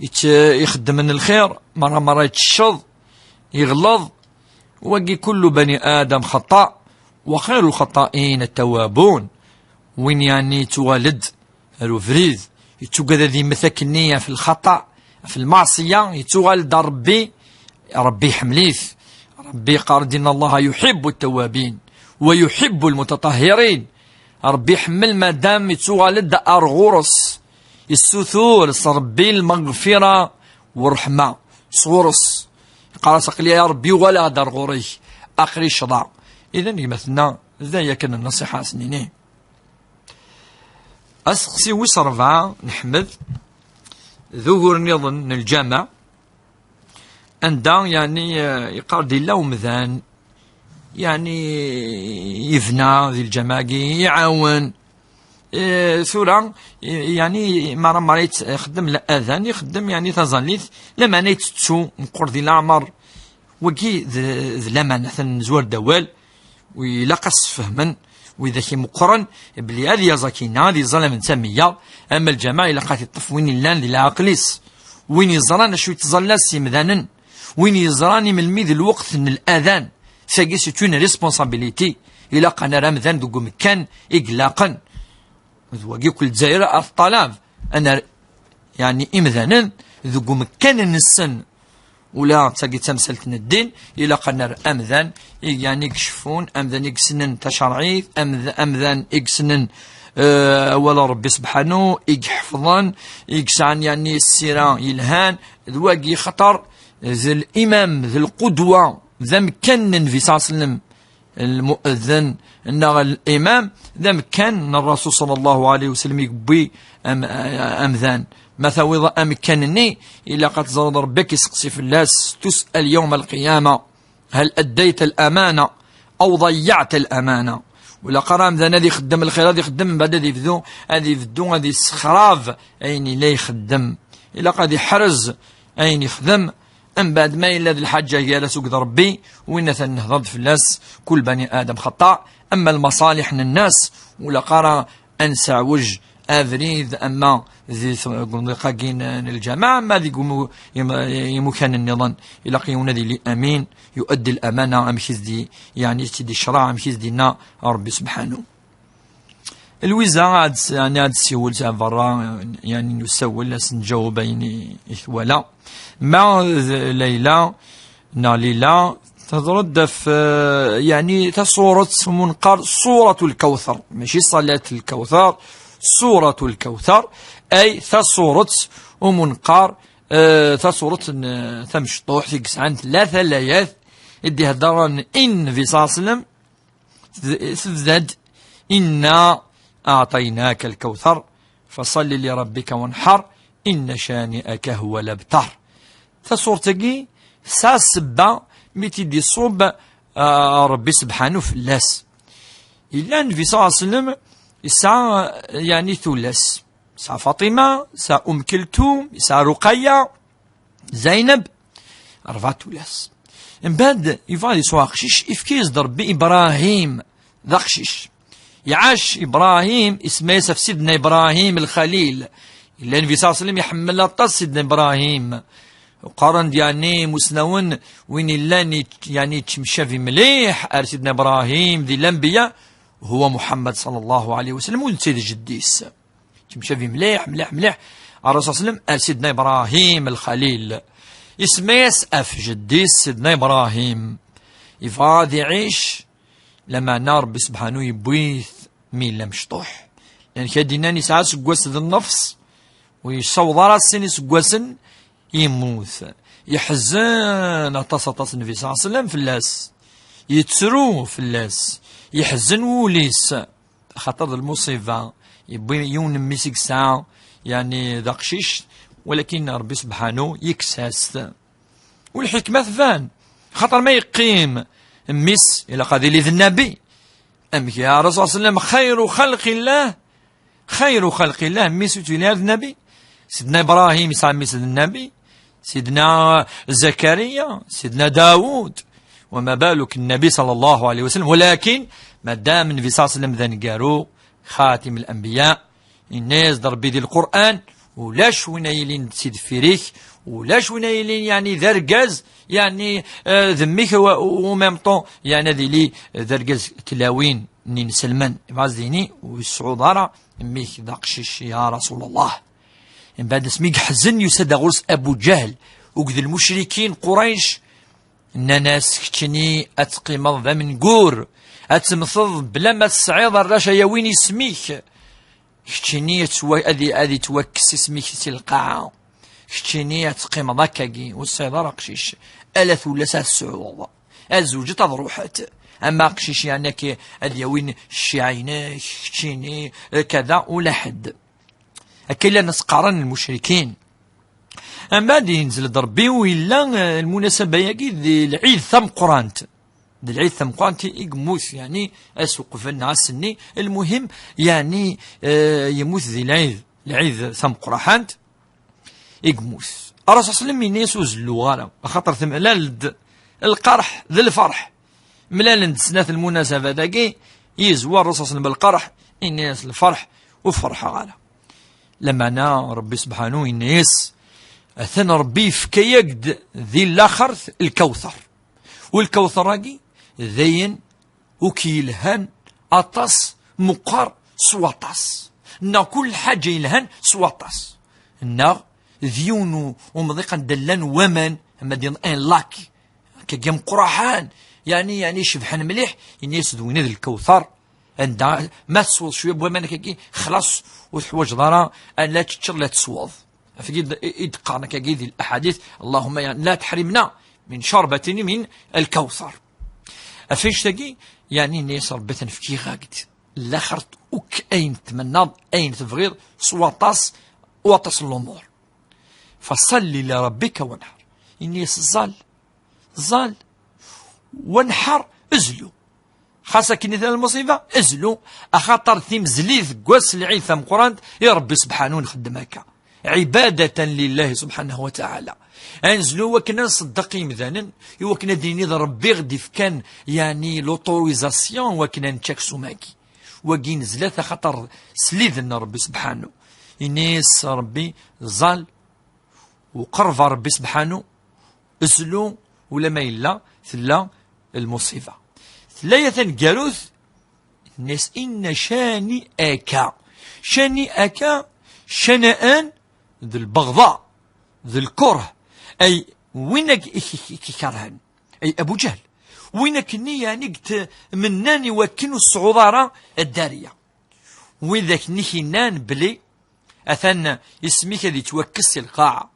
yett-, ixeddmen lxir, merra merra yettecceḍ, yeɣleḍ, wagi kullu bani Adam xaṭa, wa xayru lxaṭain at-tawwabun. Win yeɛni yettuɣal-d ar ubrid, yettugad ad yemmet akkenni ɣef lxaṭa, ɣef lmeɛṣiya, yettuɣal-d ar Ṛebbi, Ṛebbi iḥemmel-it. Ṛebbi yeqqar-d, inna Allaha yuḥibbu at-tawwabin, wa yuḥibbu al-mutaṭahhirin. Ṛebbi iḥemmel madam yettuɣal-d ar ɣur-s, yessutur s Ṛebbi lmeɣfira u ṛṛeḥma sɣur-s. Yeqqar-as, aql-i ya Ṛebbi uɣaleɣ-d ar ɣur-k, aql-i ccḍeɣ. Idan gma-tneɣ, d aya kan nnṣiḥa as-nini. Aseqsi wis ṛebɛa n Ḥmed, d ugur nniḍen n lǧameɛ, anda, yeɛni, eh, yeqqar-d yella umdan, yeɛni, yebna di lǧameɛ-agi, iɛawen. Eh, tura, eh, yeɛni, mara mara yett-, ixeddem la adan, ixeddem, yeɛni, taẓallit, lameɛna yettettu, meqqer di leɛmer. Wagi d, d lameɛna, atan nezwar-d awal, u ilaq ad s-sfehmen widak imeqqren belli ad yaẓ akkinna, ad iẓẓal am netta meyya, ama lǧameɛ ilaq ad t-iṭṭef win illan di leɛqel-is, win yeẓran acu yettẓalla s yimdanen, win yeẓran i melmi d lweqt n l'adan. Tagi c'est une responsabilité, ilaq ad nerr amdan deg umekkan i ilaqen. D wagi akk Lezzayer ar ṭṭalab, ad nerr, yeɛni, imdanen deg umekkan-nsen. Ula d tagi d tamsalt n ddin, ilaq ad nerr amdan i, yeɛni, i iceffun, amdan i yessnen tacerɛit, amd-, amdan i yessnen, eh, awal n Ṛebbi subḥanu, i iḥefḍen, i yesɛan, yeɛni, ssira yelhan. D wagi xaṭer d limam, d lqudwa, d amekkan n Nnbi ṣalla Llahu ɛalayhi wa sallam. Lmu'ezzin neɣ limam d amekkan n Ṛṛasul ṣalla Llahu ɛalayhi wa sallam i yewwi am-, amdan. Ma tawiḍ amekkan-nni, ilaq ad teẓreḍ Ṛebbi ad k-iseqsi fell-as, تسأل يوم القيامة هل أديت الأمانة أو ضيعت الأمانة. Ur ilaq ara amdan ad ixeddem lxir, ad ixeddem, mbeɛd ad ibdu, ad ibdu ad yessexrab ayen yella ixeddem. Ilaq ad iḥrez ayen ixdem. Mbeɛd ma yella d lḥaǧa gar-as akked Ṛebbi, win atan nehḍer-d fell-as, kul bani Adam xaṭa, ama lmaṣaliḥ n nnas, ur ilaq ara ad nesɛewj abrid, ama di t-, deg umḍiq-agi n, n lǧameɛ, ama deg umu-, im-, imukan nniḍen, ilaq yiwen ad yili amin, yuaddi lamana, amek i s-d-, yeɛni, i s-tt-id-icreɛ, amek i s-d-yenna Ṛebbi subḥanu. Lwiza, ad s-, yeɛni, ad tessiwel s berra, yeɛni, n usawel, ad s-nǧaweb ayen i, i twala. Ma d Layla, neɣ Lila, tehder-d ɣef, eh, yeɛni, tasuret umi neqqar Surat Lkawthar. Mačči Salat Lkawthar, Surat Lkawthar, ay tasuret umi neqqar, eh, tasuret n, eh, tamecṭuḥt i yesɛan tlata layat, i d-iheddren i Nnbi ṣalla Llahu ɛalayhi wa sallam, tebda-d: إنا أعطيناك الكوثر فصل لربك وانحر إن شانئك هو الأبتر. Tasuret-agi tesɛa ssebba mi tt-id-iṣubb, ah, Ṛebbi subḥanu fell-as. Yella Nnbi ṣalla Llahu ɛalayhi wa sallam yesɛa, yeɛni, tullas. Yesɛa Faṭima, yesɛa Um Keltum, yesɛa Ruqayya, Zaynab, ṛebɛa tullas. Mbeɛd, yebɣa ad yesɛu aqcic, ifka-yas-d Ṛebbi Ibrahim, d aqcic. Iɛac Ibrahim, isemma-yas ɣef Sidna Ibrahim Lxalil. Yella Nnbi ṣalla Llahu ɛalayhi wa sallam iḥemmel aṭas Sidna Ibrahim. Qqaren-d, yeɛni, imusnawen, win illan yet-, yeɛni, yettemcabi mliḥ ar Sidna Ibrahim di lanbiya, huwa Muḥemmed ṣalla Llahu ɛalayhi wa sallam, u netta d jeddi-s. Yettemcabi mliḥ, mliḥ, mliḥ ar Ṛṛusul ṣalla Llahu ɛalayhi wa sallam, ar Sidna Ibrahim Lxalil. Isemma-yas ɣef jeddi-s Sidna Ibrahim. Yebɣa ad iɛic, lameɛna Ṛebbi subḥanu yewwi-t mi yella mecṭuḥ. Llan kra d-yennan yesɛa aseggas d nnefṣ, ur yessaweḍ ara sin iseggasen, yemmut. Yeḥzen aṭas, aṭas Nnbi ṣalla Llahu ɛalayhi wa sallam fell-as. Yettru fell-as. Yeḥzen wul-is. Axaṭer d lmuṣiba, yewwi yiwen n mmi-s i yesɛa, yeɛni d aqcic, walakin Ṛebbi subḥanu yekkes-as-t. U lḥikma tban, axaṭer ma yeqqim mmi-s, ilaq ad yili d nnabi. Amek ya Ṛṛusul ṣalla Llahu ɛalayhi wa sallam, xayru xalqillah, xayru xalqillah, mmi-s ur yettili ara d nnabi? Sidna Ibrahim yesɛa mmi-s d nnabi, Sidna Zakariya, Sidna Dawud, وما بالك النبي صلى الله عليه وسلم. Walakin, madam Nnbi ṣalla Llahu ɛalayhi wa sallam d aneggaru, xatim al-anbiya, yenna-yas-d Ṛebbi di Lqur'an, ulac win ay yilin si deffir-ik, ulac win ay yilin, yeɛni, d argaz, yeɛni, eh, d mmi-k, u, u, u même temps, yeɛni, ad yili d argaz tlawin n inselmen. Yebɣa ad s-d-yini, ur yesɛuḍ ara mmi-k d aqcic, ya Rasul Allah. Mbeɛd asmi yeḥzen, yusa-d ɣur-s Abu Ǧahl, akked lmucrikin Qurayc, nnan-as: "Keččini ad teqqimeḍ d amengur, ad temmteḍ bla ma tesɛiḍ arrac ay awin isem-ik. Keččini ad twa-, ad i-, ad yettwakkes isem-ik si lqaɛa. Keččini ad teqqimeḍ akkagi, ur tesɛiḍ ara aqcic. Ala tullas ad tesɛuḍ. Ad zewǧet, ad ruḥet. Ama aqcic, yeɛni, ad k-, ad yawin cciɛa-inek, keččini, kada, ula ḥedd." Akka i llan as-qqaren lmucrikin. Ama ad yenzel-d Ṛebbi, u yella, eh, lmunasaba-yagi d lɛid tameqqrant. D lɛid tameqqrant i yemmut, yeɛni, ass uqbel neɣ ass-nni, lmuhim, yeɛni, eh, yemmut di lɛid, lɛid tameqqrant i yemmut. Ṛṛusul ṣalla Llahu ɛalayhi wa sallam yenna-yas: "Ur zelluɣ ara, axaṭer temlal-d lqerḥ d lferḥ." Mlalen-d snat lmunasaba-dagi, yezwa Ṛṛusul ṣalla Llahu ɛalayhi wa sallam lqerḥ, yenna-yas: "Lferḥ, ur ferḥeɣ ara." Lameɛna Ṛebbi subḥanu yenna-yas: "Atan Ṛebbi yefka-yak-d di laxert lkawter." U lkawter-agi d ayen akk yelhan aṭas, meqqer s waṭas, neɣ kul lḥaǧa yelhan s waṭas, neɣ d yiwen u-, umḍiq anda llan waman, ama d un lac, akkagi ameqqraḥan, yeɛni, yeɛni icebḥen mliḥ, yenna-yas d winna d lkawter, anda ma tesweḍ cwiya n waman akkagi, xlaṣ, ur teḥwaǧeḍ ara la teččeḍ la tesweḍ. Ɣef i d-, i d-qqaren akkagi di laḥadit: "Allahumma ya, la teḥrimna min cerbatin min lkawter." Ɣef annect-agi, yeɛni, yenna-yas Ṛebbi: "Atan fkiɣ-ak-d laxert akk ayen tmennaḍ, ayen tebɣiḍ, s waṭas, waṭas n lumuṛ. Faṣalli li rabbika wanḥar." Yenna-yas: "Ẓẓal, ẓẓal, wanḥar, zlu." Xas akken i tella lmuṣiba, zlu, axaṭer timezlit deg wass n lɛid tameqqrant i Ṛebbi subḥanu nxeddem akka. Ɛibadatan lillahi subḥanahu wa taɛala. Ad nezlu wakken ad nṣeddeq imdanen, i wakken ad d-nini d Ṛebbi i ɣ-d-ifkan, yeɛni, l'autorisation wakken ad nečč aksum-agi. Wagi nezla-t axaṭer s liden n Ṛebbi subḥanu. Ini-as Ṛebbi: "Ẓẓal, u qerreb ɣer Ṛebbi subḥanu, zlu, ulama yella tella lmuṣiba." Tella ya taneggarut, tenna-yas: "Inna cani aka." Cani aka, canaan, d lbeɣḍa, d lkurh, ay win ak-, i k-, i k-, i k-ikerhen, ay Abu Ǧahl, win akkenni, yeɛni, i yetmennan i wakken ur tesɛuḍ ara dderya. Widak-nni i k-yennan belli atan isem-ik ad yettwakkes si lqaɛa.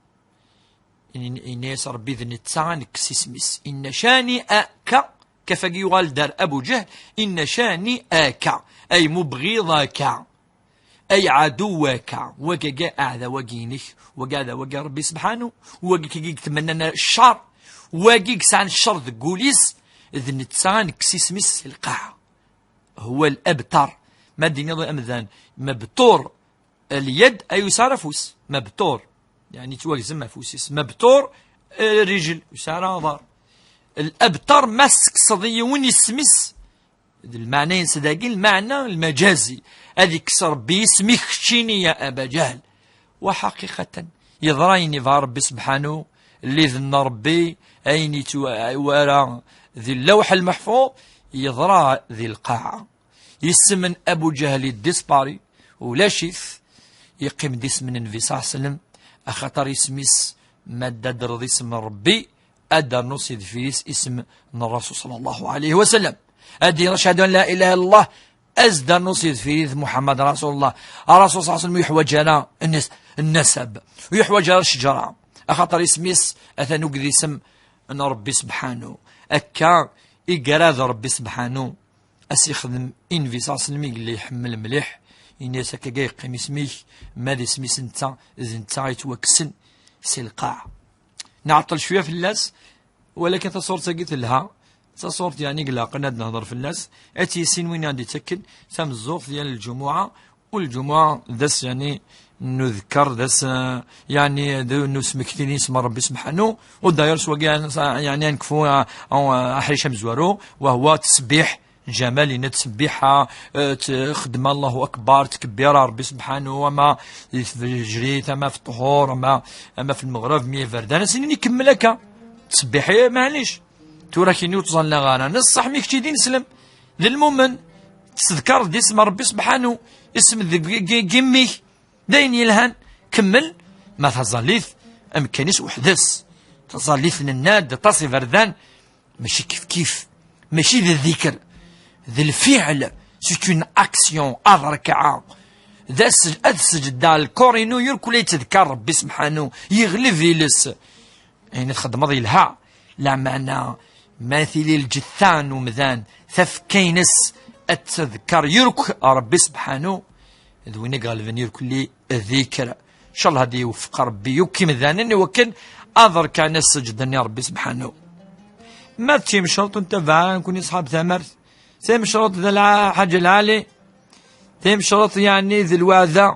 In-, yenna-yas Ṛebbi d netta ad nekkes isem-is. Inna cani aka, kaf-agi yuɣal-d ar Abu Ǧahl, inna cani aka, ay mubɣiḍ aka, ay ɛadu aka, wagi-agi aɛdaw-agi inek, wagi aɛdaw-agi Ṛebbi subḥanu, wagi kagi i yetmennan ccer, wagi i yesɛan ccer deg wul-is, d netta ad nekkes isem-is si lqaɛa. Huwa l-abtar. Ma d-tiniḍ i amdan mebtur lyad, ay ur yesɛi ara afus. Mebtur, yeɛni yettwagzem afus-is. Mebtur, eh, rijl, ur yesɛi ara aḍar. L-abtar ma tekkseḍ i yiwen isem-is, d lmeɛna-ines dagi, lmeɛna lmaǧazi. Ad ikkes Ṛebbi isem-ik keččini, ya Aba Ǧahl. Wa ḥaqiqatan, yeḍra ayen yebɣa Ṛebbi sebḥanu, lliden n Ṛebbi, ayen yettwara di Lawḥ Lmeḥfuḍ, yeḍra di lqaɛa. Isem n Abu Ǧahl yeddispari, ulac-it, yeqqim-d isem n Nnbi ṣalla Llahu ɛalayhi wa sallam, axaṭer isem-is, ma d-adreḍ isem n Ṛebbi, ad d-ternuḍ si deffir-is isem n Ṛṛasul ṣalla Llahu ɛalayhi wa sallam. Ad d-yenɣ ašhadu an la ilaha illallah, ad d-ternuḍ si deffir-is Muḥammad Rasulullah. Ṛṛasul ṣalla Llahu ɛalayhi wa sallam ur yeḥwaǧ ara nnas-, nnasab, ur yeḥwaǧ ara ccǧeṛa, axaṭer isem-is atan akked isem n Ṛebbi sebḥanu. Akka i yerad Ṛebbi sebḥanu. Ad s-yexdem i Nnbi ṣalla Llahu ɛalayhi wa sallam i yella iḥemmel mliḥ, ini-as akka yeqqim isem-ik, ma d isem-is netta, d netta i yettwakksen si lqaɛa. Nɛeṭṭel cwiya fell-as, walakin taṣurt-agi telha, taṣurt yeɛni i ilaqen ad nehḍer fell-as, ad tt-yissin win i ɣ-d-ittaken tameẓẓuɣt yal lǧumuɛa, u lǧumuɛa d ass yeɛni n udekker, d ass, eh, yeɛni d, n usmekti n yisem n Ṛebbi sebḥanu, u dayur s wagi yeɛni ad nekfu, eh, eh, aḥric amezwaru, wahwa ttesbiḥ, Ǧamal yenna ttesbiḥa, eh, t-, xeddem Allahu Akbar, ttkebbir Ṛebbi sebḥanu, ama di tfejrit, ama f ṭṭhur, ama, ama f lmeɣreb, mi iberdan, ad s-inin ikemmel akka. Ttesbiḥ, eh, maɛlic. Tura kini ur ttẓallaɣ ara. Neṣṣaḥ mi kečči d ineslem, d lmumen, tettedkareḍ d isem n Ṛebbi sebḥanu, isem deg, deg, deg imi-k. D ayen yelhan, kemmel, ma taẓallit, amkan-is weḥd-s. Taẓallit nenna-d aṭas iberdan, mačči kifkif, mačči d ddikr, d lfiɛl, c'est une action, ad rekɛeɣ, d as-, ad seǧdeɣ lkor-inu, yurkul ad yettdekar Rebbi sebḥanu, yeɣleb iles. Ayen i txeddmeḍ yelha, lameɛna ma tili lǧetta n umdan, tafekka-ines ad tedker yurk Rebbi sebḥanu, d win i iɣelben yurkelli dikr. Ncallah ad iweffeq Rebbi yakk imdanen i wakken ad rekɛen asseǧd-nni Rebbi sebḥanu. Ma d timecreḍt n tabaɛa, nekkni ṣṣḥab tamart, timecreḍt d lɛa-, lḥaǧa lɛali, timecreḍt yeɛni d lweɛda,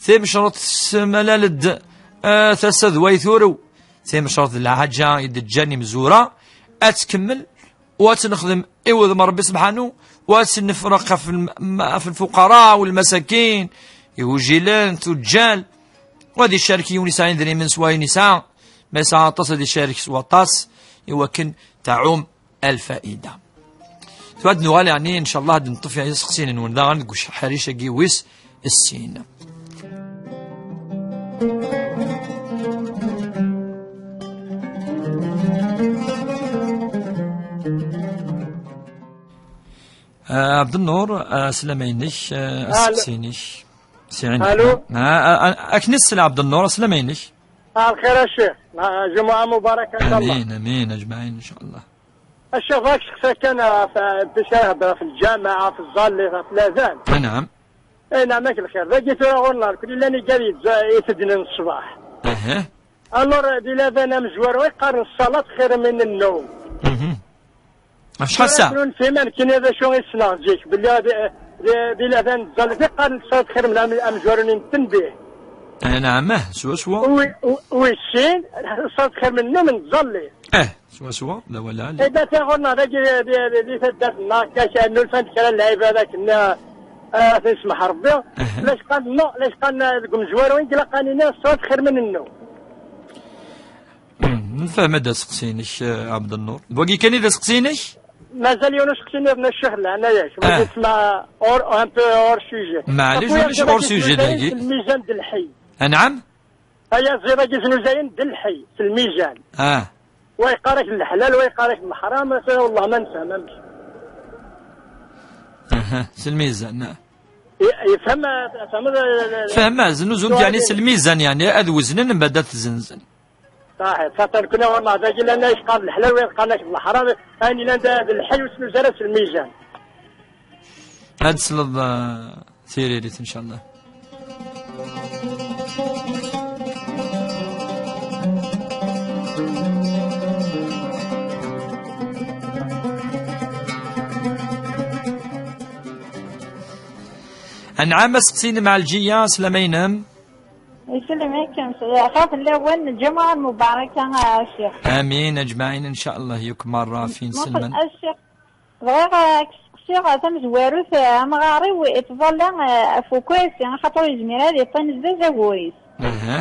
timecreḍt tessemalal-d, eh, tasa d way turew, timecreḍt d lɛaǧa i d-ǧǧan imezwura, ad tkemmel, u ad tt-nexdem i wudem n Rebbi sebḥanu, u ad tt-nefreq ɣef lm-, ɣef lfuqara u lmasakin, igujilen, tuǧǧal, u ad icarek yiwen yesɛa idrimen s wayen yesɛa, ma yesɛa aṭas ad icarek s waṭas, i wakken tɛum الفائدة. Tura ad nuɣal, yeɛni, ncallah, ad neṭṭef, yeɛni, iseqsiyen-nwen daɣen deg uḥric-agi wis sin. Ah, Ɛebdennur, ah, aslama-inek, ah, aseqsi-inek. Si ɛin-, Alo. Ah, ah, ah, akken i s-sla Ɛebdennur, aslama-inek. Ah, lxir a ccix. Ah, jumu'a mubaraka, ncallah. Amin, amin, ajmaɛin, ncallah. A ccix, bɣiɣ ad k-steqsiɣ kan ɣef, bac ara heddreɣ ɣef lǧameɛ, ɣef ẓẓallit, ɣef ladan. Anɛam. Eh, neɛma-k lxir. Dagi tura ɣur-neɣ, lkul llan igad yedza-, itednen ṣṣbeḥ. Aha. Alors, di ladan amezwaru i qqaren ṣṣalat xir min nnum. Mhm. Ɣef acḥal ssaɛa? Tura ur nefhim ara nekkini d acu i ssneɣ zik, belli di, di, di ladan n tẓallit i qqaren ṣṣalat xir min am-, amezwaru-nni n tenbih. Eh, neɛam, ah, swaswa. Wi-, wi-, wis sin, ṣṣalat xir min nnum n tẓallit. Eh, swaswa, d awal ɛali. Eh, da, atan ɣur-neɣ dagi di, di, di, di taddart-nneɣ, akka, nnulfan-d kra n lɛibad akken, eh, ad ten-yesmeḥ Rebbi. Aha. La yeqqan, non, la yeqqan, eh, deg umezwaru i ilaq ad nini ṣṣalat xir min nnum. Hmm, nfehma-d aseqsi-inek, eh, Ɛebdennur. D wagi kan i d aseqsi-inek? Mazal yiwen useqsi nniḍen a ccix, leɛnaya-k. Ah. Wagi tesma hors, un peu hors sujet. Maɛlic, ulac hors sujet dagi. Lmizan d lḥi. Anɛam? Aya ẓid-agi znuzayen d lḥi, s lmizan. Ah. Wa yeqqar-ak d leḥlal, wa yeqqar-ak d leḥram, ata wallah ma nefhem amek. Aha, s lmizan, ah. I-, yefhem, tfehmeḍ, eh, eh, fehmeɣ, znuzun-d, yeɛni, s lmizan, yeɛni, ad weznen, mbaɛd ad t-zenzen. Saḥit, xaṭer nekkni ɣur-neɣ dagi llan ayen yeqqaren d leḥlal, wid yeqqaren-ak d leḥram, ayen yellan d, d lḥi ur s-nuzi ara s lmizan. Ad tesleḍ, eh, tiririt, ncallah. Anɛam, aseqsi-inem Ɛelǧiya, aslama-inem. Islem-ikem, xaf lawan, lǧamuɛa lmubaraka, a Ccix. Amin, aǧmaɛin, ncallah, yakk merra fi nselman. A Ccix, bɣiɣ ad k-steqsiɣ tamezwarut, amɣar-iw ittẓalla, eh, ɣef ukaysi, axaṭer ur yezmir ad iṭṭan zdat agur-is. Aha.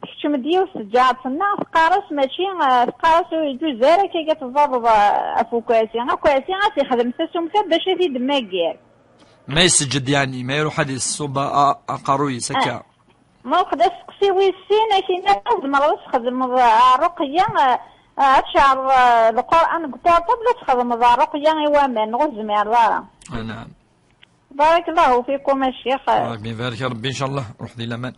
Tekcem-d yiwet tǧaɛet-nneɣ, teqqar-as mačči, eh, teqqar-as ur yeǧuz ara akka ad teẓẓaḍeḍ, eh, ɣef ukaysi. Akaysi ad t-ixdem tasumta bac ad t-id-mmagir. Ma yesseǧǧed, yeɛni, ma iruḥ ad yessuḍ a-, a-, aqerruy-is akka. Ma uqd asteqsi wis sin, akin tzemreḍ ad txedmeḍ, ah, ṛuqya, ah, ah, ad tceɛleḍ, ah, Lqur'an deg portable, ad txedmeḍ, ah, ṛuqya i waman, neɣ ur tezmireḍ ara? Ah, naɛam. Barakallahu fikum, a Ccix. Rabbi ibarik, Rabbi, incallah, ruḥ di laman.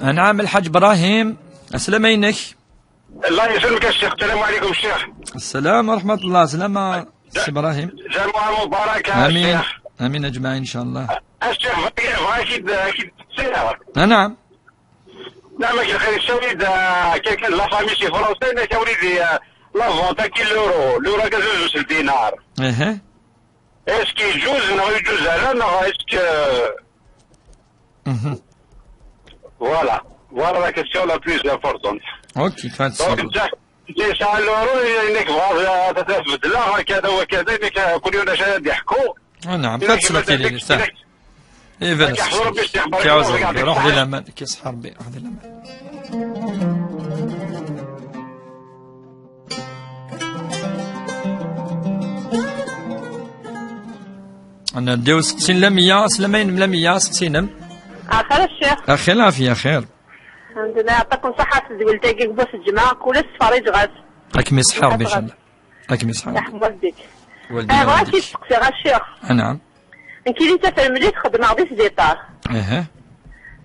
Anɛam, Lḥaǧ Ibrahim, aslama-inek. الله يسلمك الشيخ، السلام عليكم الشيخ. السلام ورحمة الله، سلامة سي إبراهيم. جمعة مباركة الشيخ. آمين، أجمعين إن شاء الله. الشيخ، بغيت، بغيت أكيد، أكيد تسير. نعم. نعم، الشيخ، الشاهد، آه، كان، كان لا فامي شي فرنسي، أنا كان وليدي، آه، لا فونت كي لورو، لورو كان زوج ونص دينار. إيه. إسكي يجوز، نغ يجوز على، نغ إسك، آه، Mhm. Voilà. Voilà la question la plus importante. Ok, pas de Donc, souci. انت، انت يسعى اللورو، انك بغا تتبدل، هكذا وكذا، انك كل يوم اشياء يضحكوا. آه، نعم، انك كتسلك مثلاً لي، صح. انك إيه، فعلاً. كيحضروا باش يحضروا كيعاوز يحضروا ربي، روح دير الأمان، كيصحى ربي، روح دير الأمان. أنا نديو سقسين لمية، سلمين لمية، سقسينم. أخير الشيخ. أخير العافية، خير. الحمد لله، يعطيكم الصحة، تزويل تاكي بوس الجمعة، كل السفر يجغاس. أكمي صحة ربي إن شاء الله. أكمي صحة ربي. يرحم والديك. والدينا آه، بغيت والديك. تسقسي غير الشيخ. آه، نعم. نكيلي تفرملي تخدم غادي في ديبار. اها.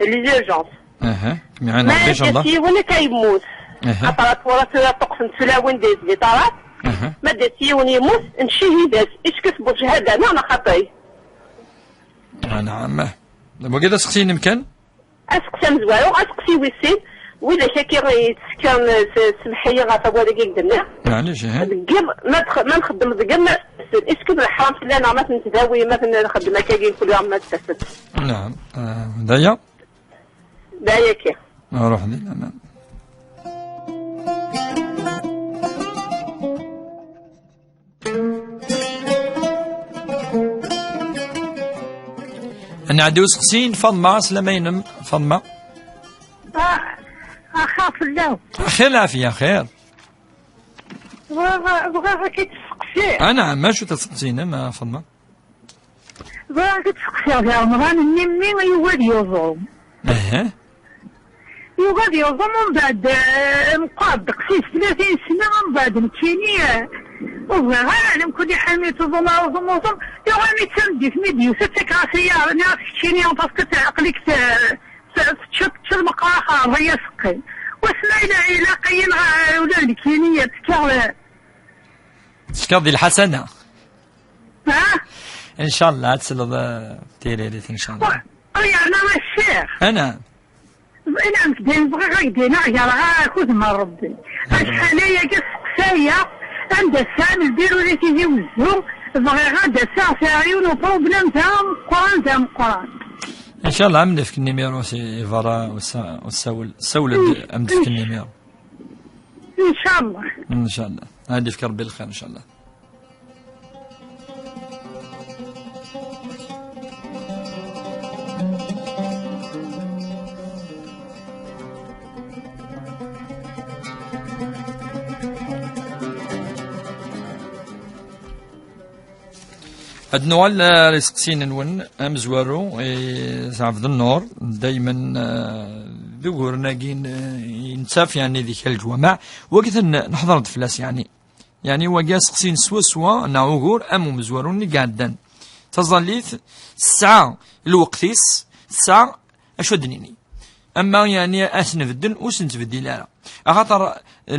لي زيرجونس. اها. كمي عين ما ربي ان شاء الله. ديتي ولا كيموت. اها. خاطر ورا ثلاثة طقس نتسلاوين دي دي طارات. اها. ما ديتي وني يموت نشي هيداس. ايش كتبو شهادة انا انا خاطي. آه، نعم. دابا كذا سقسيني مكان. اسقسي مزوارو، اسقسي ويسين. ولا شاكي غيتسكر سمحية غا فوالي كيك دنا. معليش، ها. دقيق ما تخ-، ما نخدم دقيق ما تسد. ايش كبر حرام فلانا ما تنتداوي ما تنخدم هكا كل يوم ما تسد. نعم. آه، دايا. دايا كي. روح دي الأمان. نعدي وسقسين فاطمة، سلامين فاطمة. آه، أخاف الله. خير العافية، خير. بغا، بغا غير كيتسقسي. أنا ما شو تسقسين، ما فاطمة. Bɣiɣ ad d-seqsiɣ di Remḍan-nni mmi yugi ad yuẓum. Aha. Yugi ad yuẓum, umbeɛd, eh, meqqar ddeqs-is tlatin sna, umbeɛd nekkini, eh, ur bɣiɣ ara, ala mkul iḥami tuẓum, uẓum, uẓum. Yuɣal mi d tameddit mi d-yusa, ttakeɣ-as i yiɛḍen, nniɣ-as keččini, parce que aql-ik te-, te-, teččiḍ, teččiḍ meqqar axerḍi aseqqi. Wasma ila-, ilaq-iyi neɣ, eh, ula d nekkini, eh, ttekkaɣ, eh, Tefkiḍ di lḥasana. Ha? Incallah ad tesleḍ, eh, tiririt, incallah. Ay, yerna a ccix. Ana. Ina nekk dayen bɣiɣ ad k-d-iniɣ gar akud n Rebbi. Acḥal ayagi seqsayeɣ, anda sɛan lbiru di Tizi Wezzu, bɣiɣ ad d-aseɣ, sɛiɣ yiwen uproblem d ameqqran, d ameqqran. Incallah ad m-nefk nimiru si berra u sa-, u sawel, sawel-d ad m-d-fk nimiru. Incallah. Incallah. Ad d-ifk Rebbi lxir, incallah. Ad nuɣal ar iseqsiyen-nwen amezwaru i Ɛebd Nnur, daymen, eh, d uguren-agi n, eh, i nettaf, yeɛni, di kra leǧwameɛ, wagi ten-, neḥḍer-d fell-as, yeɛni. Yeɛni, wagi aseqsi-ines swaswa, neɣ ugur, am umezwaru-nni i iɛeddan. Taẓallit tesɛa lweqt-is, tesɛa acu ad d-nini. Ama, yeɛni, ad t-nbeddel, ur s-nettbeddil ara. Axaṭer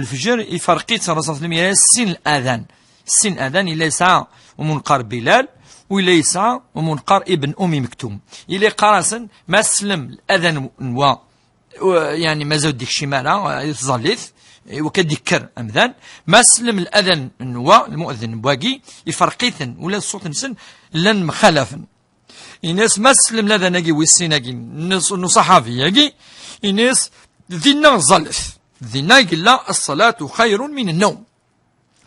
lefjer iferq-itt Ṛṛasul ṣalla Llahu ɛalayhi wa sallam gar sin ladan. Sin ladan, yella yesɛa umunqar Bilal, u yella yesɛa umunqar Ibn Ummi Mektum. Yella yeqqar-asen, ma teslem ladan n wa, u, yeɛni, mazal ur d-ikcim ara, eh, i tẓallit, Iwakken ad d-ikker amdan, ma sellem ladan n wa lmu'eddin n wagi, iferq-iten ula d ṣṣut-nsen, llan mxalafen. Ini-as ma sellem ladan-agi wis sin-agi n uṣaḥabi-agi, ini-as dinna ẓẓalet, dinna i yella: "As-salatu xayrun min an-nawm."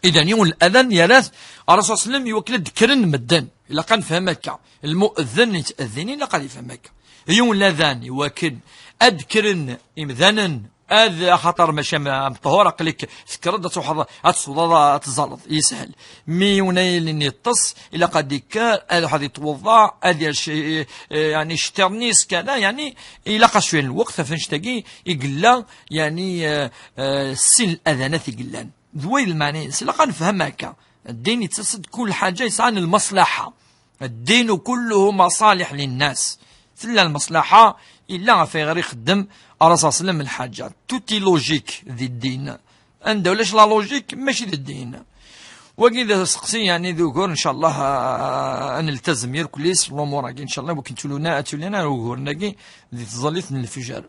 Idan yiwen ladan yerra-t Rasul sallam iwakken ad d-kkren medden. Ilaq ad nefhem akka. Lmu'eddin yett'eddin ilaq ad yefhem akka. Yiwen ladan iwakken ad d-kkren imdanen, ad, axaṭer mačči am, am ṭhur, aql-ik tekkreḍ ad truḥeḍ ad tesweḍ, ad teẓẓaleḍ, yeshel. Mi yiwen ayen yeṭṭes, ilaq ad d-ikker, ad iruḥ ad yetweḍḍa, ad yerc, eh, eh, yani, iceṭṭiḍen-is, kada, yani, ilaq-as cwiya n lweqt, ɣef annect-agi i yella, yani, eh, eh, sin ladanat i yellan. D way lmeɛna-ines, ilaq ad nefhem akka. Ddin yettas-d kul ḥaǧa yesɛan lmaṣlaḥa. الدين كله مصالح للناس. Tella lmaṣlaḥa, illa ɣef ayɣer ixeddem Rasul sallam lḥaǧa. Tout est logique di ddin. Anda ulac la logique, mačči d ddin. Wagi d aseqsi, yani, d ugur, ncallah, ah, ad neltazem irkelli s lumuṛ-agi, ncallah, wakken tuluna, ad tulin ar uguren-agi di tẓallit n lefjer.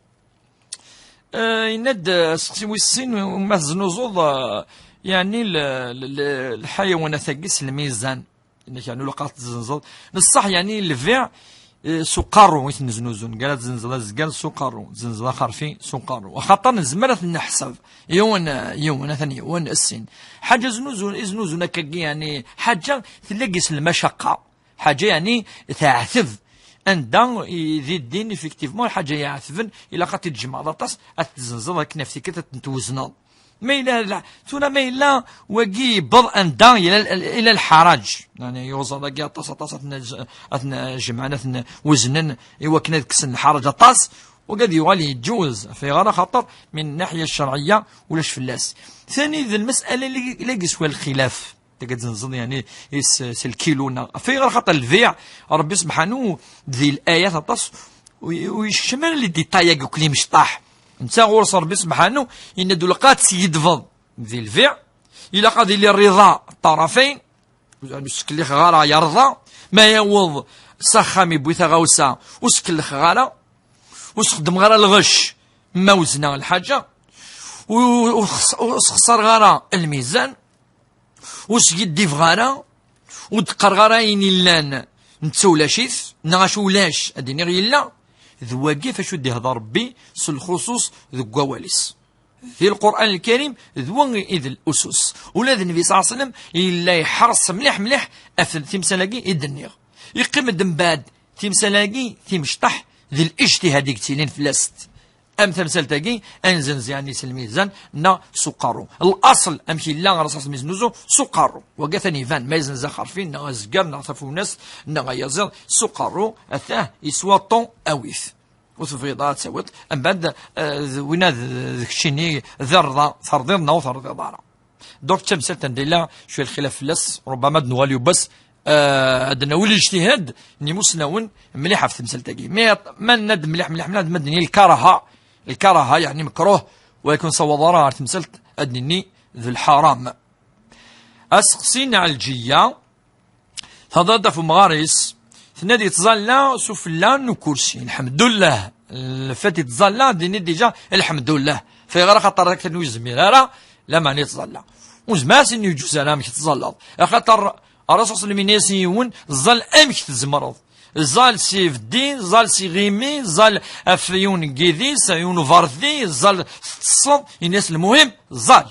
Eh, yenna-d, eh, aseqsi wis sin, ma teznuzuḍ, eh, yani, l-, l-, l-, lḥayawanat-agi s lmizan. Yenna-k, yani, ur ilaq ad tezzenzeḍ. D ṣṣeḥ, yani, lbiɛ, eh, s uqerru i t-neznuzun. Gar ad tzenzeḍ azeggar s uqerru, tzenzeḍ axerfi s uqerru. Axaṭer nezmer ad t-neḥseb. Yiwen, eh, yiwen, atan yiwen, sin. Ḥaǧa znuzun, iznuzun akkagi, yani, ḥaǧa tella deg-s lmacaqqa. Ḥaǧa, yani, teɛteb. Anda i, di ddin, effectivement, lḥaǧa iɛetben, ilaq ad t-id-tjemɛeḍ aṭas, ad t-tezzenzeḍ akken ɣef tikkelt ad ten-twezneḍ. Ma yella, la, tura ma yella wagi yewweḍ anda yella l-, yella lḥaraǧ. Yani, yuẓa dagi aṭas, aṭas, ad ten-, ad ten-jemɛen, ad ten-weznen, iwakken ad kksen lḥaraǧ aṭas, wagi ad yuɣal yeǧǧuz, ɣef ayɣer, axaṭer, min nnaḥya ccerɛiyya, ulac fell-as. Tani d lmasala la, la yeswa lxilaf. Deg ad tzenzeḍ, yani, is, s lkilu neɣ. Ɣef ayɣer? Xaṭer lbiɛ, Ṛebbi sebḥanu, di l-ayat aṭas, ur, ur yekcem ara li détail-agi akk li mecṭaḥ. Netta ɣur-s Ṛebbi sebḥanu, yenna-d ulaq ad tseyyedbeḍ di lbiɛ, ilaq ad yili rriḍa ṭṭarafayn, ur s-kellixeɣ ara yerḍa, ma yaweḍ s axxam yewwi taɣawsa, ur s-kellxeɣ ara, ur s-xeddmeɣ ara lɣecc, ma wezneɣ lḥaǧa, ur, ur, ur s-xeṣṣreɣ ara lmizan, ur skiddibeɣ ara, ur d-qqareɣ ara ayen illan netta ulac-it, neɣ acu ulac, ad d-iniɣ yella. D wagi ɣef acu d-ihder Ṛebbi s lxuṣuṣ deg wawal-is. Di Lqur'an Lkarim, d wa i d lusus. Ula d Nnbi ṣalla Llahu ɛalayhi wa sallam yella iḥreṣ mliḥ mliḥ ɣef timsal-agi i d-nniɣ. Yeqqim-d mbeɛd timsal-agi timecṭaḥ d lijtihad i yettilin fell-as. Am tamsalt-agi, ad nzenz, yani, s lmizan neɣ s uqerru. Laṣel, amek yella Ṛṛasul mi yeznuzu? S uqerru. Wagi atan iban, ma yezzenz axerfi neɣ azeggar neɣ tafunast neɣ ayaziḍ, s uqerru, atah, yeswa ṭṭun, awi-t. Ur tebɣiḍ ara ad tawiḍ, mbeɛd, eh, d winna d, d keččini, d rrḍa, terḍiḍ neɣ ur terḍiḍ ara. Donc, d tamsalt anda yella cwiya lxilaf fell-as, rubbama ad nuɣal yiwwas, eh, ad d-nawi lijtihad n yimuslawen mliḥ ɣef temsalt-agi. Mi ma nenna-d mliḥ, mliḥ, mliḥ, ma d-nini lkaraha, lkaraha, yani mekruh, ur nessaweḍ ara ɣer temsalt ad d-nini d lḥaram. Aseqsi n Ɛelǧiya, Thedder-d ɣef umɣar-is, tenna-d yettẓalla s ufella n ukursi. Lḥemdullah. Le fait yettẓalla, dini déjà lḥemdullah. Ɣef ayɣer? Axaṭer akken ur yezmir ara, lameɛna yettẓalla. Ur nezmir ara ad s-nini yeǧǧuz ara amek tettẓallaḍ. Axaṭer Ṛṛasul ṣalla Llahu ɛalayhi wa sallam yenna-yas i yiwen, ẓẓal amek tzemreḍ. Ẓẓal s ibeddi, ẓẓal s iɣimi, ẓẓal ɣef yiwen n yidis, yiwen n uberdi, ẓẓal teṭṭseḍ, yenna-yas lmuhim, ẓẓal.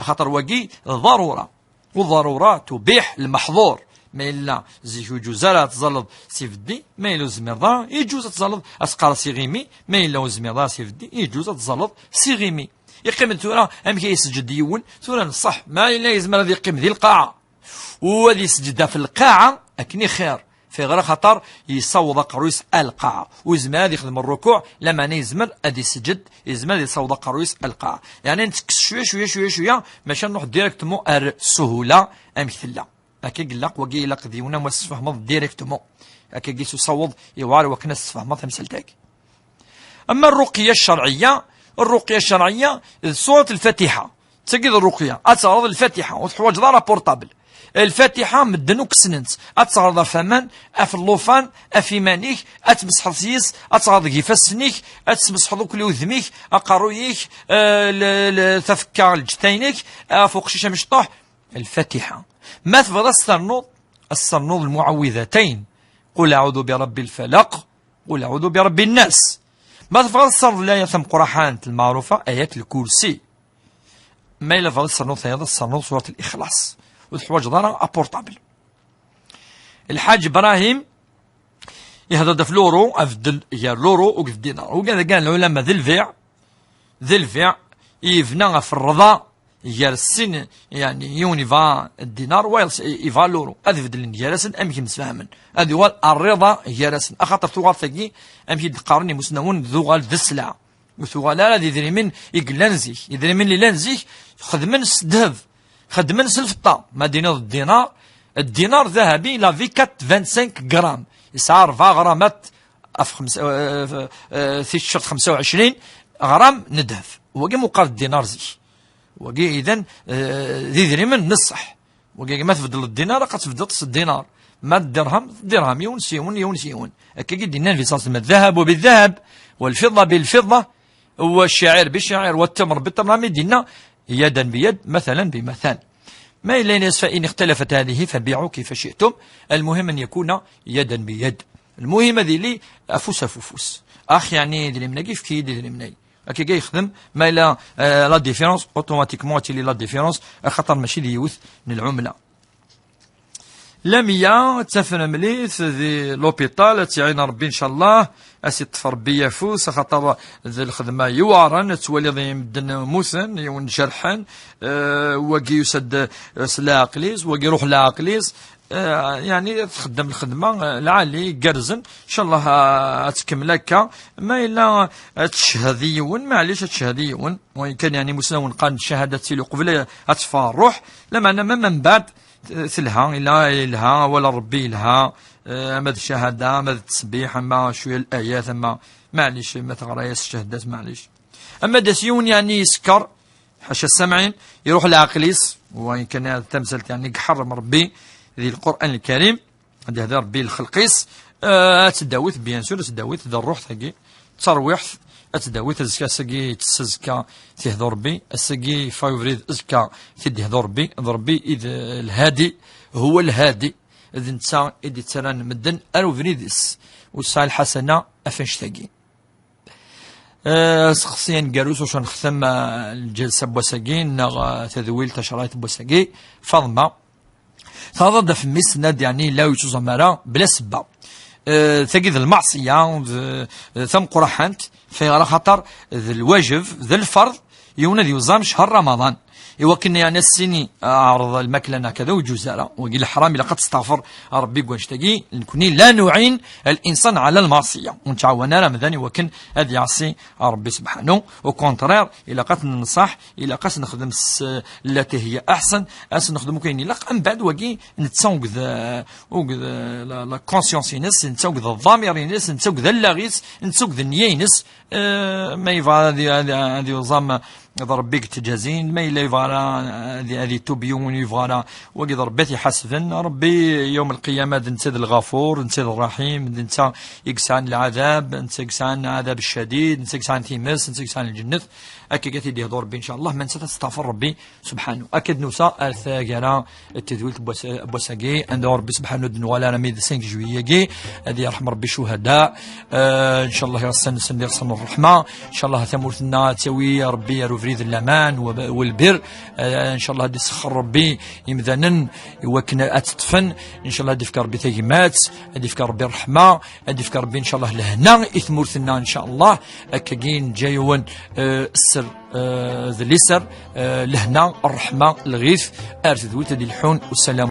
Axaṭer wagi d ḍarura. Uḍarura tubiḥ lmeḥḍur. Ma yella zik ur yeǧǧuz ara ad tẓalleḍ s ibeddi, ma yella ur tezmireḍ ara, yeǧǧuz ad tẓalleḍ, ad teqqareḍ s iɣimi, ma yella ur tezmireḍ ara s ibeddi, yeǧǧuz ad tẓalleḍ s iɣimi. Yeqqim-d tura, amek ay yesǧed yiwen? Tura n ṣṣeḥ, ma yella yezmer ad yeqqim di lqaɛa, u ad yesǧed ɣef lqaɛa, akken i xir. Ɣef ayɣer? Axaṭer yessaweḍ aqerruy-is ar lqaɛa. Ur yezmir ad yexdem rrukuɛ, lameɛna yezmer ad iseǧǧed, yezmer ad yessaweḍ aqerruy-is ar lqaɛa. Yeɛni nettekkes cwiya, cwiya, cwiya, cwiya, maca nruḥ directement ar ssuhula amek tella. Akka i ilaq, wagi ilaq d yiwen am ad s-tfehmeḍ directement. Akkagi s usaweḍ yewɛer wakken ad s-tfehmeḍ tamsalt-agi. Ama rruqya ccerɛiyya, rruqya ccerɛiyya d surat Lfatiḥa. Tagi d rruqya, ad teɣreḍ Lfatiḥa, ur teḥwaǧeḍ ara portable. Lfatiḥa, medden akk ssnen-tt. Ad teɣreḍ ɣef waman, ɣef llufan, ɣef iman-ik, ad tmesḥeḍ s yis, ad teɣreḍ deg ifassen-ik, ad tmesḥeḍ akk udem-ik, aqerruy-ik, eh, l-, l-, tafekka, lǧetta-inek, ɣef uqcic amecṭuḥ. Lfatiḥa. Ma tebɣiḍ ad s-ternuḍ, ad s-ternuḍ lmuɛawidatayn. Qul aɛudu bi rabbi lfalaq, qul aɛudu bi rabbi nnas. Ma tebɣiḍ ad s-ternuḍ layat tameqqraḥant, lmaɛrufa, ayat lkursi. Ma yella tebɣiḍ ad s-ternuḍ tayeḍ, ad s-ternuḍ surat lixlaṣ. Ur teḥwaǧeḍ ara aportabl. Lḥaǧ Ibrahim ihder-d ɣef luru, abeddel gar luru akked ddinar. Uga d agan lɛulama d lbiɛ, d lbiɛ, yebna ɣef rrḍa gar sin, yani, yiwen yebɣa ddinar, wayeḍ s-, yebɣa luru. Ad beddlen gar-asen amek msefhamen. Ad yuɣal rriḍa gar-asen. Axaṭer tuɣal tagi, amek i d-qqaren imusnawen, d uɣal d sselɛa. Ur tuɣal ara d idrimen i yellan zik. Idrimen i yellan zik, xedmen s ddheb, xedmen s lfeṭṭa. Ma d-tiniḍ ddinar, ddinar dahabi, il avait quatre-vingt-cinq grammes. Yesɛa rebɛa ɣramat ɣef xemsa, eh, eh, ticcert xemsa u ɛecrin ɣram n ddheb. Wagi meqqar ddinar zik. Wagi idan, eh, d idrimen n ṣṣeḥ. Wagi ma tbeddleḍ ddinar, ad tbeddleḍ s ddinar. Ma d dirham, d dirham, yiwen s yiwen, yiwen s yiwen. Akka i d-yenna Nabi صلى الله عليه وسلم: الذهب بالذهب، والفضة بالفضة، والشعير بالشعير، والتمر بالتمر. Mi d-yenna: يدا بيد، مثلا بمثل. Ma yella yenna-as: فإن اختلفت هذه فبيعوا كيف شئتم، المهم أن يكون يدا بيد. Lmuhim ad yili afus ɣef ufus. Ax, yeɛni idrimen-agi, efk-iyi-d idrimen-agi. Akka i yexdem, ma yella, eh, la différence, automatiquement ad tili la différence, axaṭer mačči d yiwet n lɛumla. Lamia, d tafremlit di l'hôpital, ad tt-iɛin Rebbi, ncallah, ad s-iṭṭef Rebbi afus, axaṭer d lxedma yuɛren, ad twaliḍ i medden mmuten, yiwen jerḥen, eh, wagi yusa-d, eh, s leɛqel-is, wagi iruḥ leɛqel-is, eh, yeɛni txeddem lxedma, eh, lɛali, igerrzen, ncallah, eh, ad tkemmel akka, ma yella ad teched i yiwen, maɛlic ad teched i yiwen, wayen kan, yeɛni, imusnawen qqaren ccahadat ad tili qbel ad teffeɣ rruḥ, lameɛna ma mbeɛd, telha, ila, yelha awal n Rebbi, yelha, eh, ama d ccahada, ama d ttesbiḥ, ama cwiya n layat, ama, maɛlic, ma teɣra-yas ccahadat, maɛlic. Ama d as yiwen, yeɛni, yeskeṛ, ḥaca ssamɛin, iruḥ leɛqel-is, wayen kan tamsalt, yeɛni, iḥeṛṛem Rebbi di Lqur'an Lkarim, ad yehdi Rebbi lxelq-is, eh, ad tdawit, bien sûr, ad tdawit d ṛṛuḥ tagi, d tarwiḥt, ad tdawit azekka, ass-agi yettess, azekka ad t-yehdu Rebbi, ass-agi yeffeɣ ubrid, azekka ad t-id-yehdu Rebbi, d Rebbi i d lhadi, huwa lhadi, d netta i d-yettarran medden ar ubrid-is, ur tesɛi lḥasana ɣef annect-agi. Eh, aseqsi aneggaru s wacu nextem, eh, lǧelsa n wass-agi, neɣ, eh, tadwilt tacerɛit n wass-agi, Faḍma. Taḍad ɣef mmi-s, tenna-d, yeɛni, la ur yettuẓam ara bla sebba. Eh, tagi d lmeɛṣiya, d, d tameqqraḥant, fayɣer axaṭer d lwajeb, d lferḍ, yiwen ad yuẓam ccher Ramaḍan. Iwakken, yeɛni, as-sini, eh, ɛreḍ lmakla neɣ kada, ur yeǧuz ara. Wagi leḥram, ilaq ad testeɣfer Rebbi deg wannect-agi, nekni la nuɛin الإنسان على المعصية. Ur nettɛawan ara amdan iwakken ad yeɛṣi Rebbi subḥanu. Au contraire, ilaq ad t-nenṣaḥ, ilaq ad s-nexdem s llati hiya aḥsen, ad s-nexdem akk ayen ilaq. Mbeɛd wagi, netta uged, uged la, la conscience-ines, netta uged ḍḍamir-ines, netta uged allaɣ-is, netta uged nniya-ines. Eh, ma yebɣa ad, ad, ad yuẓam d Rebbi i yettjazin, ma yella yebɣa ara ad, ad itub yiwen, yebɣa ara, wagi d Rebbi ad t-iḥasben. Rebbi yawm lqiyama d netta d Lɣafur, d netta d Rraḥim, d netta i yesɛan lɛadab, d netta i yesɛan lɛadab ccadid, d netta i yesɛan times, d netta i yesɛan lǧennet. Akka i t-id-yehdu Rebbi, ncallah, ma netta ad testeɣfer Rebbi subḥanu. Akka d-nusa ar taggara n tedwilt n wass-, n wass-agi, anda Rebbi subḥanu d-nuɣal armi d cinq juillet-agi, ad yerḥem Rebbi ccuhada. Eh, ncallah ɣas-, nsen di ɣsan n ṛṛeḥma. Ncallah tamurt-nneɣ ad tawi Rebbi ar ubrid n laman u, u lbir. Eh, ncallah ad isexxer Rebbi imdanen iwakken ad tt-ṭṭfen. Ncallah ad ifk Rebbi tagmat, ad ifk Rebbi ṛṛeḥma, ad ifk Rebbi, ncallah, lehna i tmurt-nneɣ, ncallah. Akkagi neǧǧa-yawen, eh, sser, eh, d liser, eh, lehna, ṛṛeḥma, lɣif, ar tedwilt ad ilḥun. Usalam.